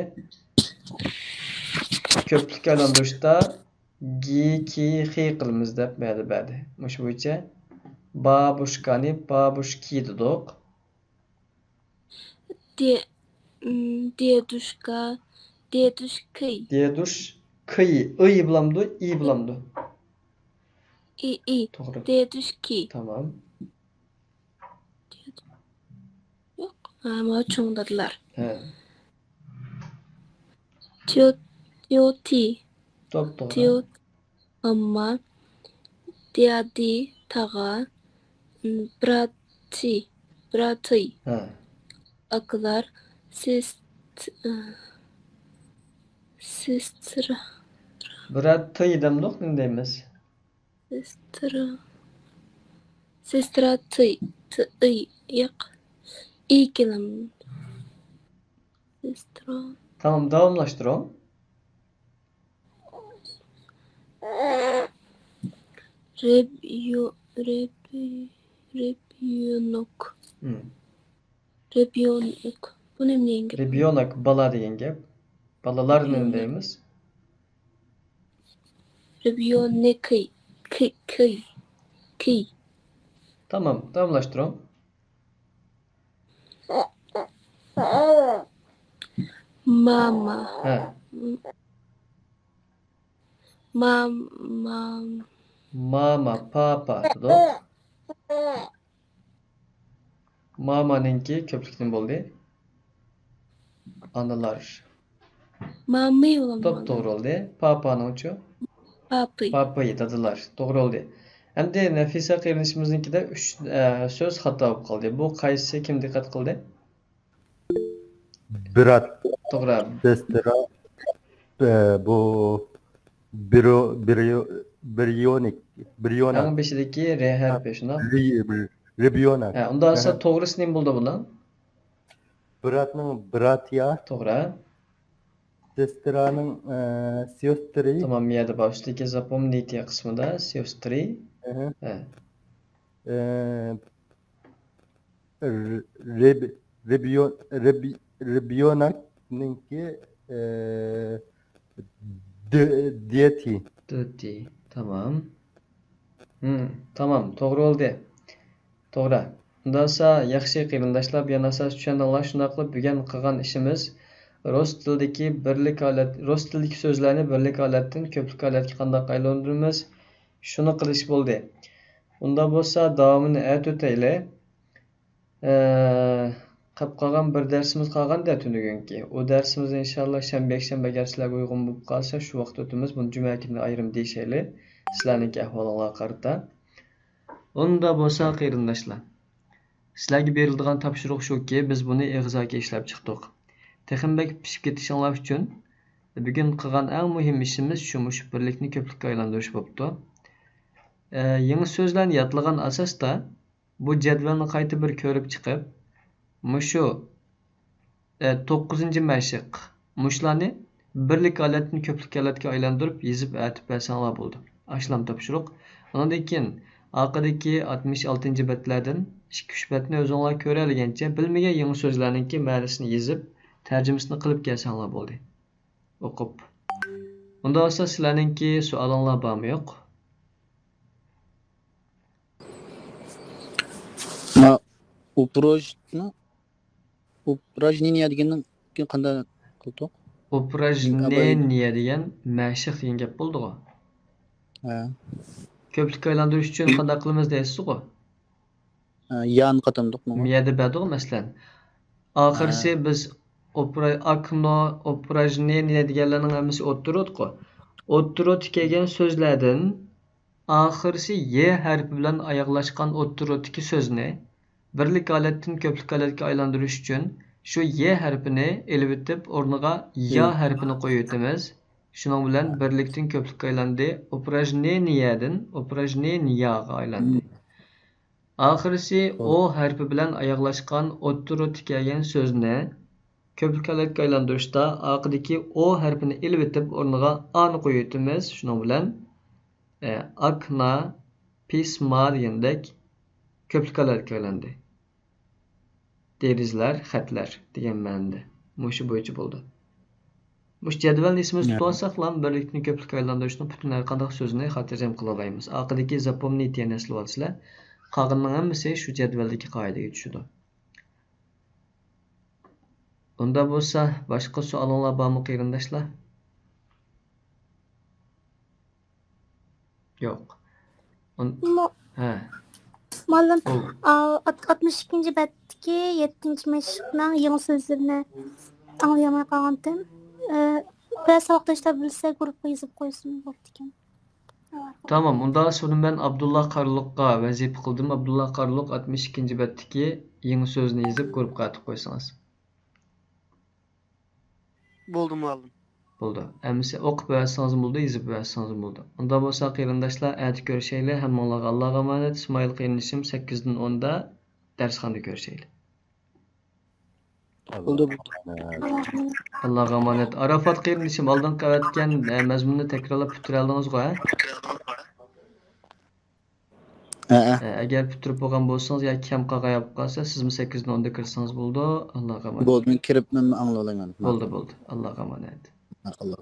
كۆپلۈككە ئايلاندۇرۇشتا گى، كى، خى قىلىمىز دەپ مەدە بەردى. مۇشۇ بويىچە بابۇشكانى بابۇشكى دېدۇق. دې-، م، دېدۇشكا، دېدۇشكى. دېدۇش، كى. ئى بولامدۇ، ئى بولامدۇ؟ ئى، ئى. توغرا. دېدۇشكى. تامام. يوق، ھە، مانا چوڭ دادىلار. ھە. تيو-، تيوتى. توپتوغرا. تيو-، ئامما. ديادى، تاغا. م، براتى، براتى. ھە. ئاكىلار. سېست-، ئە، سېسترا. براتى دەمدۇق، نېمە دەيمىز؟ سېسترا. سېسترا تى، تى، ئى، ياق. ئى كېلىم. سېسترا. تامام، داۋاملاشتۇرۇڭ. رېبيو-، رېبي-، رېبيونوك. ھىم. رېبيونوك. بۇ نېمە دېگەن گەپ؟ رېبيونوك، بالا دېگەن گەپ. بالىلار نېمە دەيمىز؟ رېبيونوكى. كى، كى، كى. تامام، داۋاملاشتۇرۇڭ. ماما. ھە. مام-، مام-، ماما، پاپا دېدۇق. مامانىڭكى كۆپلۈك نېمە بولدى؟ ئانىلار. مامى بولامدۇ؟ توپتوغرا بولدى. پاپانىڭچۇ؟ پاپى. پاپى، دادىلار. توغرا بولدى. ئەمدى نەفىسە قېرىندىشىمىزنىڭكىدە ئۈچ، ئە، سۆز خاتا بولۇپ قالدى. بۇ قايسىسى، كىم دىققەت قىلدى؟ برات، توغرا. سېسترا، ئە، بۇ برو-، بريو-، بريونىك، بريونا. ئەڭ بېشىدىكى رې ھەرپى، شۇنداق؟ رې-، رې-، رېبيوناك. ھە، ئۇنداق بولسا ئەھە. توغرىسى نېمە بولىدۇ بۇنىڭ؟ براتنىڭ براتيا، توغرا. سېسترانىڭ، ئە، سېسترى. تامام، يەردە بار، ئۈستىدىكى زاپومنىتى قىسمىدا سېسترى. ئەھە. ھە. ئە، ر-، رېب-، رېبيو-، رېبي-، رېبيوناكنىڭكى، ئە، دې-، دېتى. دېتى. تامام. ھىم، تامام، توغرا بولدى. توغرا. ئۇنداقسا ياخشى قېرىنداشلار، بۇيان ئاساس چۈشەندىڭلار. شۇنداقلا بۈگۈن قىلغان ئىشىمىز رۇس تىلىدىكى بىرلىك ھالەت، رۇس تىلىدىكى سۆزلەرنى بىرلىك ھالەتتىن كۆپلۈك ھالەتكە قانداق ئايلاندۇرىمىز، شۇنى قىلىش بولدى. ئۇنداق بولسا داۋامىنى ئەتە ئۆتەيلى. ئە، قاپ قالغان بىر دەرسىمىز قالغاندا تۈنۈگۈنكى. ئۇ دەرسىمىز ئىنشاللا شەنبە، يەكشەنبە ئەگەر سىلەرگە ئۇيغۇن بولۇپ قالسا شۇ ۋاقىت ئۆتىمىز. بۇنى جۈمە كۈنى ئايرىم دېيىشەيلى. سىلەرنىڭكى ئەھۋالىڭلارغا قارىتا. ئۇنداق بولسا قېرىنداشلار، سىلەرگە بېرىلىدىغان تاپشۇرۇق شۇكى، بىز بۇنى ئېغىزاكى ئىشلەپ چىقتۇق. تېخىمۇ بەك پىشىپ كېتىشىڭلار ئۈچۈن بۈگۈن قىلغان ئەڭ مۇھىم ئىشىمىز شۇ، مۇشۇ بىرلىكنى كۆپلۈككە ئايلاندۇرۇش بوپتۇ. ئە، يېڭى سۆزلەرنى يادلىغان ئاساستا بۇ جەدۋەلنى قايتا بىر كۆرۈپ چىقىپ، مۇشۇ، ئە، توققۇزىنچى مەشىق، مۇشۇلارنى بىرلىك ھالەتتىن كۆپلۈك ھالەتكە ئايلاندۇرۇپ يېزىپ ئەتىپ بەرسەڭلار بولىدۇ. ئاشۇلام تاپشۇرۇق. ئۇنىڭدىن كېيىن ئارقىدىكى ئاتمىش ئالتىنچى بەتلەردىن ئىككى، ئۈچ بەتنى ئۆزۈڭلار كۆرەلىگەنچە بىلمىگەن يېڭى سۆزلەرنىڭكى مەنىسىنى يېزىپ، تەرجىمىسىنى قىلىپ كەلسەڭلار بولدى. ئوقۇپ. ئۇنداق بولسا سىلەرنىڭكى سوئالىڭلار بارمۇ يوق؟ ما ئۇپروژنو، ئۇپراژنېنىيە دېگەننى قانداق قىلدۇق؟ ئۇپراژنېنىيە دېگەن مەشىق دېگەن گەپ بولدىغۇ. ھە. كۆپلۈككە ئايلاندۇرۇش ئۈچۈن قانداق قىلىمىز دەيسىزغۇ؟ ھە، يانى قاتامدۇق ماڭا. مىيەدە بەردۇق مەسىلەن. ئاخىرسى بىز ئوپرا-، ئاكنو، ئوپراژنېنىيە دېگەنلەرنىڭ ھەممىسى ئوتتۇرا روتقۇ. ئوتتۇرا روتتا كەلگەن سۆزلەردىن ئاخىرسى يې ھەرپى بىلەن ئاياغلاشقان ئوتتۇرا روتتىكى سۆزنى بىرلىك ھالەتتىن كۆپلۈك ھالەتكە ئايلاندۇرۇش ئۈچۈن شۇ يې ھەرپىنى ئېلىۋېتىپ، ئورنىغا يا ھەرپىنى قويۇۋېتىمىز. شۇنىڭ بىلەن بىرلىكتىن كۆپلۈككە ئايلاندى. ئوپراژنېنىيەدىن ئوپراژنېنىياغا ئايلاندى. ئاخىرسى ئو ھەرپى بىلەن ئاياغلاشقان ئوتتۇرا روتتا كەلگەن سۆزنى كۆپلۈك ھالەتكە ئايلاندۇرۇشتا ئارقىدىكى ئو ھەرپىنى ئېلىۋېتىپ، ئورنىغا ئانى قويۇۋېتىمىز. شۇنىڭ بىلەن، ئە، ئاكنا، پىسما دېگەندەك كۆپلۈك ھالەتكە ئايلاندى. دېرىزىلەر، خەتلەر دېگەن مەنىدە. مۇشۇ بويىچە بولىدۇ. مۇشۇ جەدۋەلنى ئېسىمىزدە تۇتۇۋالساقلا، بىرلىكتىن كۆپلۈككە ئايلاندۇرۇشنىڭ پۈتۈن ھەر قانداق سۆزىنى خاتىرجەم قىلالايمىز. ئارقىدىكى запомнить يەنى ئەسلىۋالىسىلەر. قالغىنىنىڭ ھەممىسى شۇ جەدۋەلدىكى قائىدىگە چۈشىدۇ. ئۇنداق بولسا، باشقا سوئالىڭلار بارمۇ، قېرىنداشلار؟ يوق. ئۇن-، مۇ-، ھە. مۇئەللىم، بولدى. ئا، ئات-، ئاتمىش ئىككىنچى بەتتىكى يەتتىنچى مەشىقنىڭ يېڭى سۆزلىرىنى ئاڭلىيالماي قالغانتىم. ئە، بىرەر ساۋاقداشلار بىلسە، گۇرۇپپىغا يېزىپ قويسىمۇ بوپتىكەن. تامام، ئۇنداق سورۇن مەن ئابدۇللا قارلۇققا ۋەزىپە قىلدىم. ئابدۇللا قارلۇق ئاتمىش ئىككىنچى بەتتىكى يېڭى سۆزنى يېزىپ، گۇرۇپپىغا ئېتىپ قويسىڭىز. بولدى، مۇئەللىم. بولدى. ئەمىسە ئوقۇپ بەرسىڭىزمۇ بولىدۇ، يېزىپ بەرسىڭىزمۇ بولىدۇ. ئۇنداق بولسا، قېرىنداشلار، ئەتە كۆرۈشەيلى. ھەممىڭلارغا ئاللاغا ئامانەت. ئىسمائىل قېرىندىشىم سەككىزدىن ئوندا دەرسخانىدا كۆرۈشەيلى. بولدى، بولدى. ئاللاغا ئامانەت. ئاراپات قېرىندىشىم، ئالدىنقى ئەۋەتكەن، ئە، مەزمۇننى تەكرارلاپ پۈتتۈرەلدىڭىزغۇ، ھە؟ ھەئە. ئە، ئەگەر پۈتتۈرۈپ بولغان بولسىڭىز ياكى كەم قالغان بولۇپ قالسا، سىزمۇ سەككىزدىن ئوندا كىرسىڭىز بولىدۇ. ئاللاغا ئامانەت. بولدى، مەن كىرىپ مەن ئاڭلاۋالايمەن. بولدى، بولدى. ئاللاغا ئامانەت. بارىكاللا.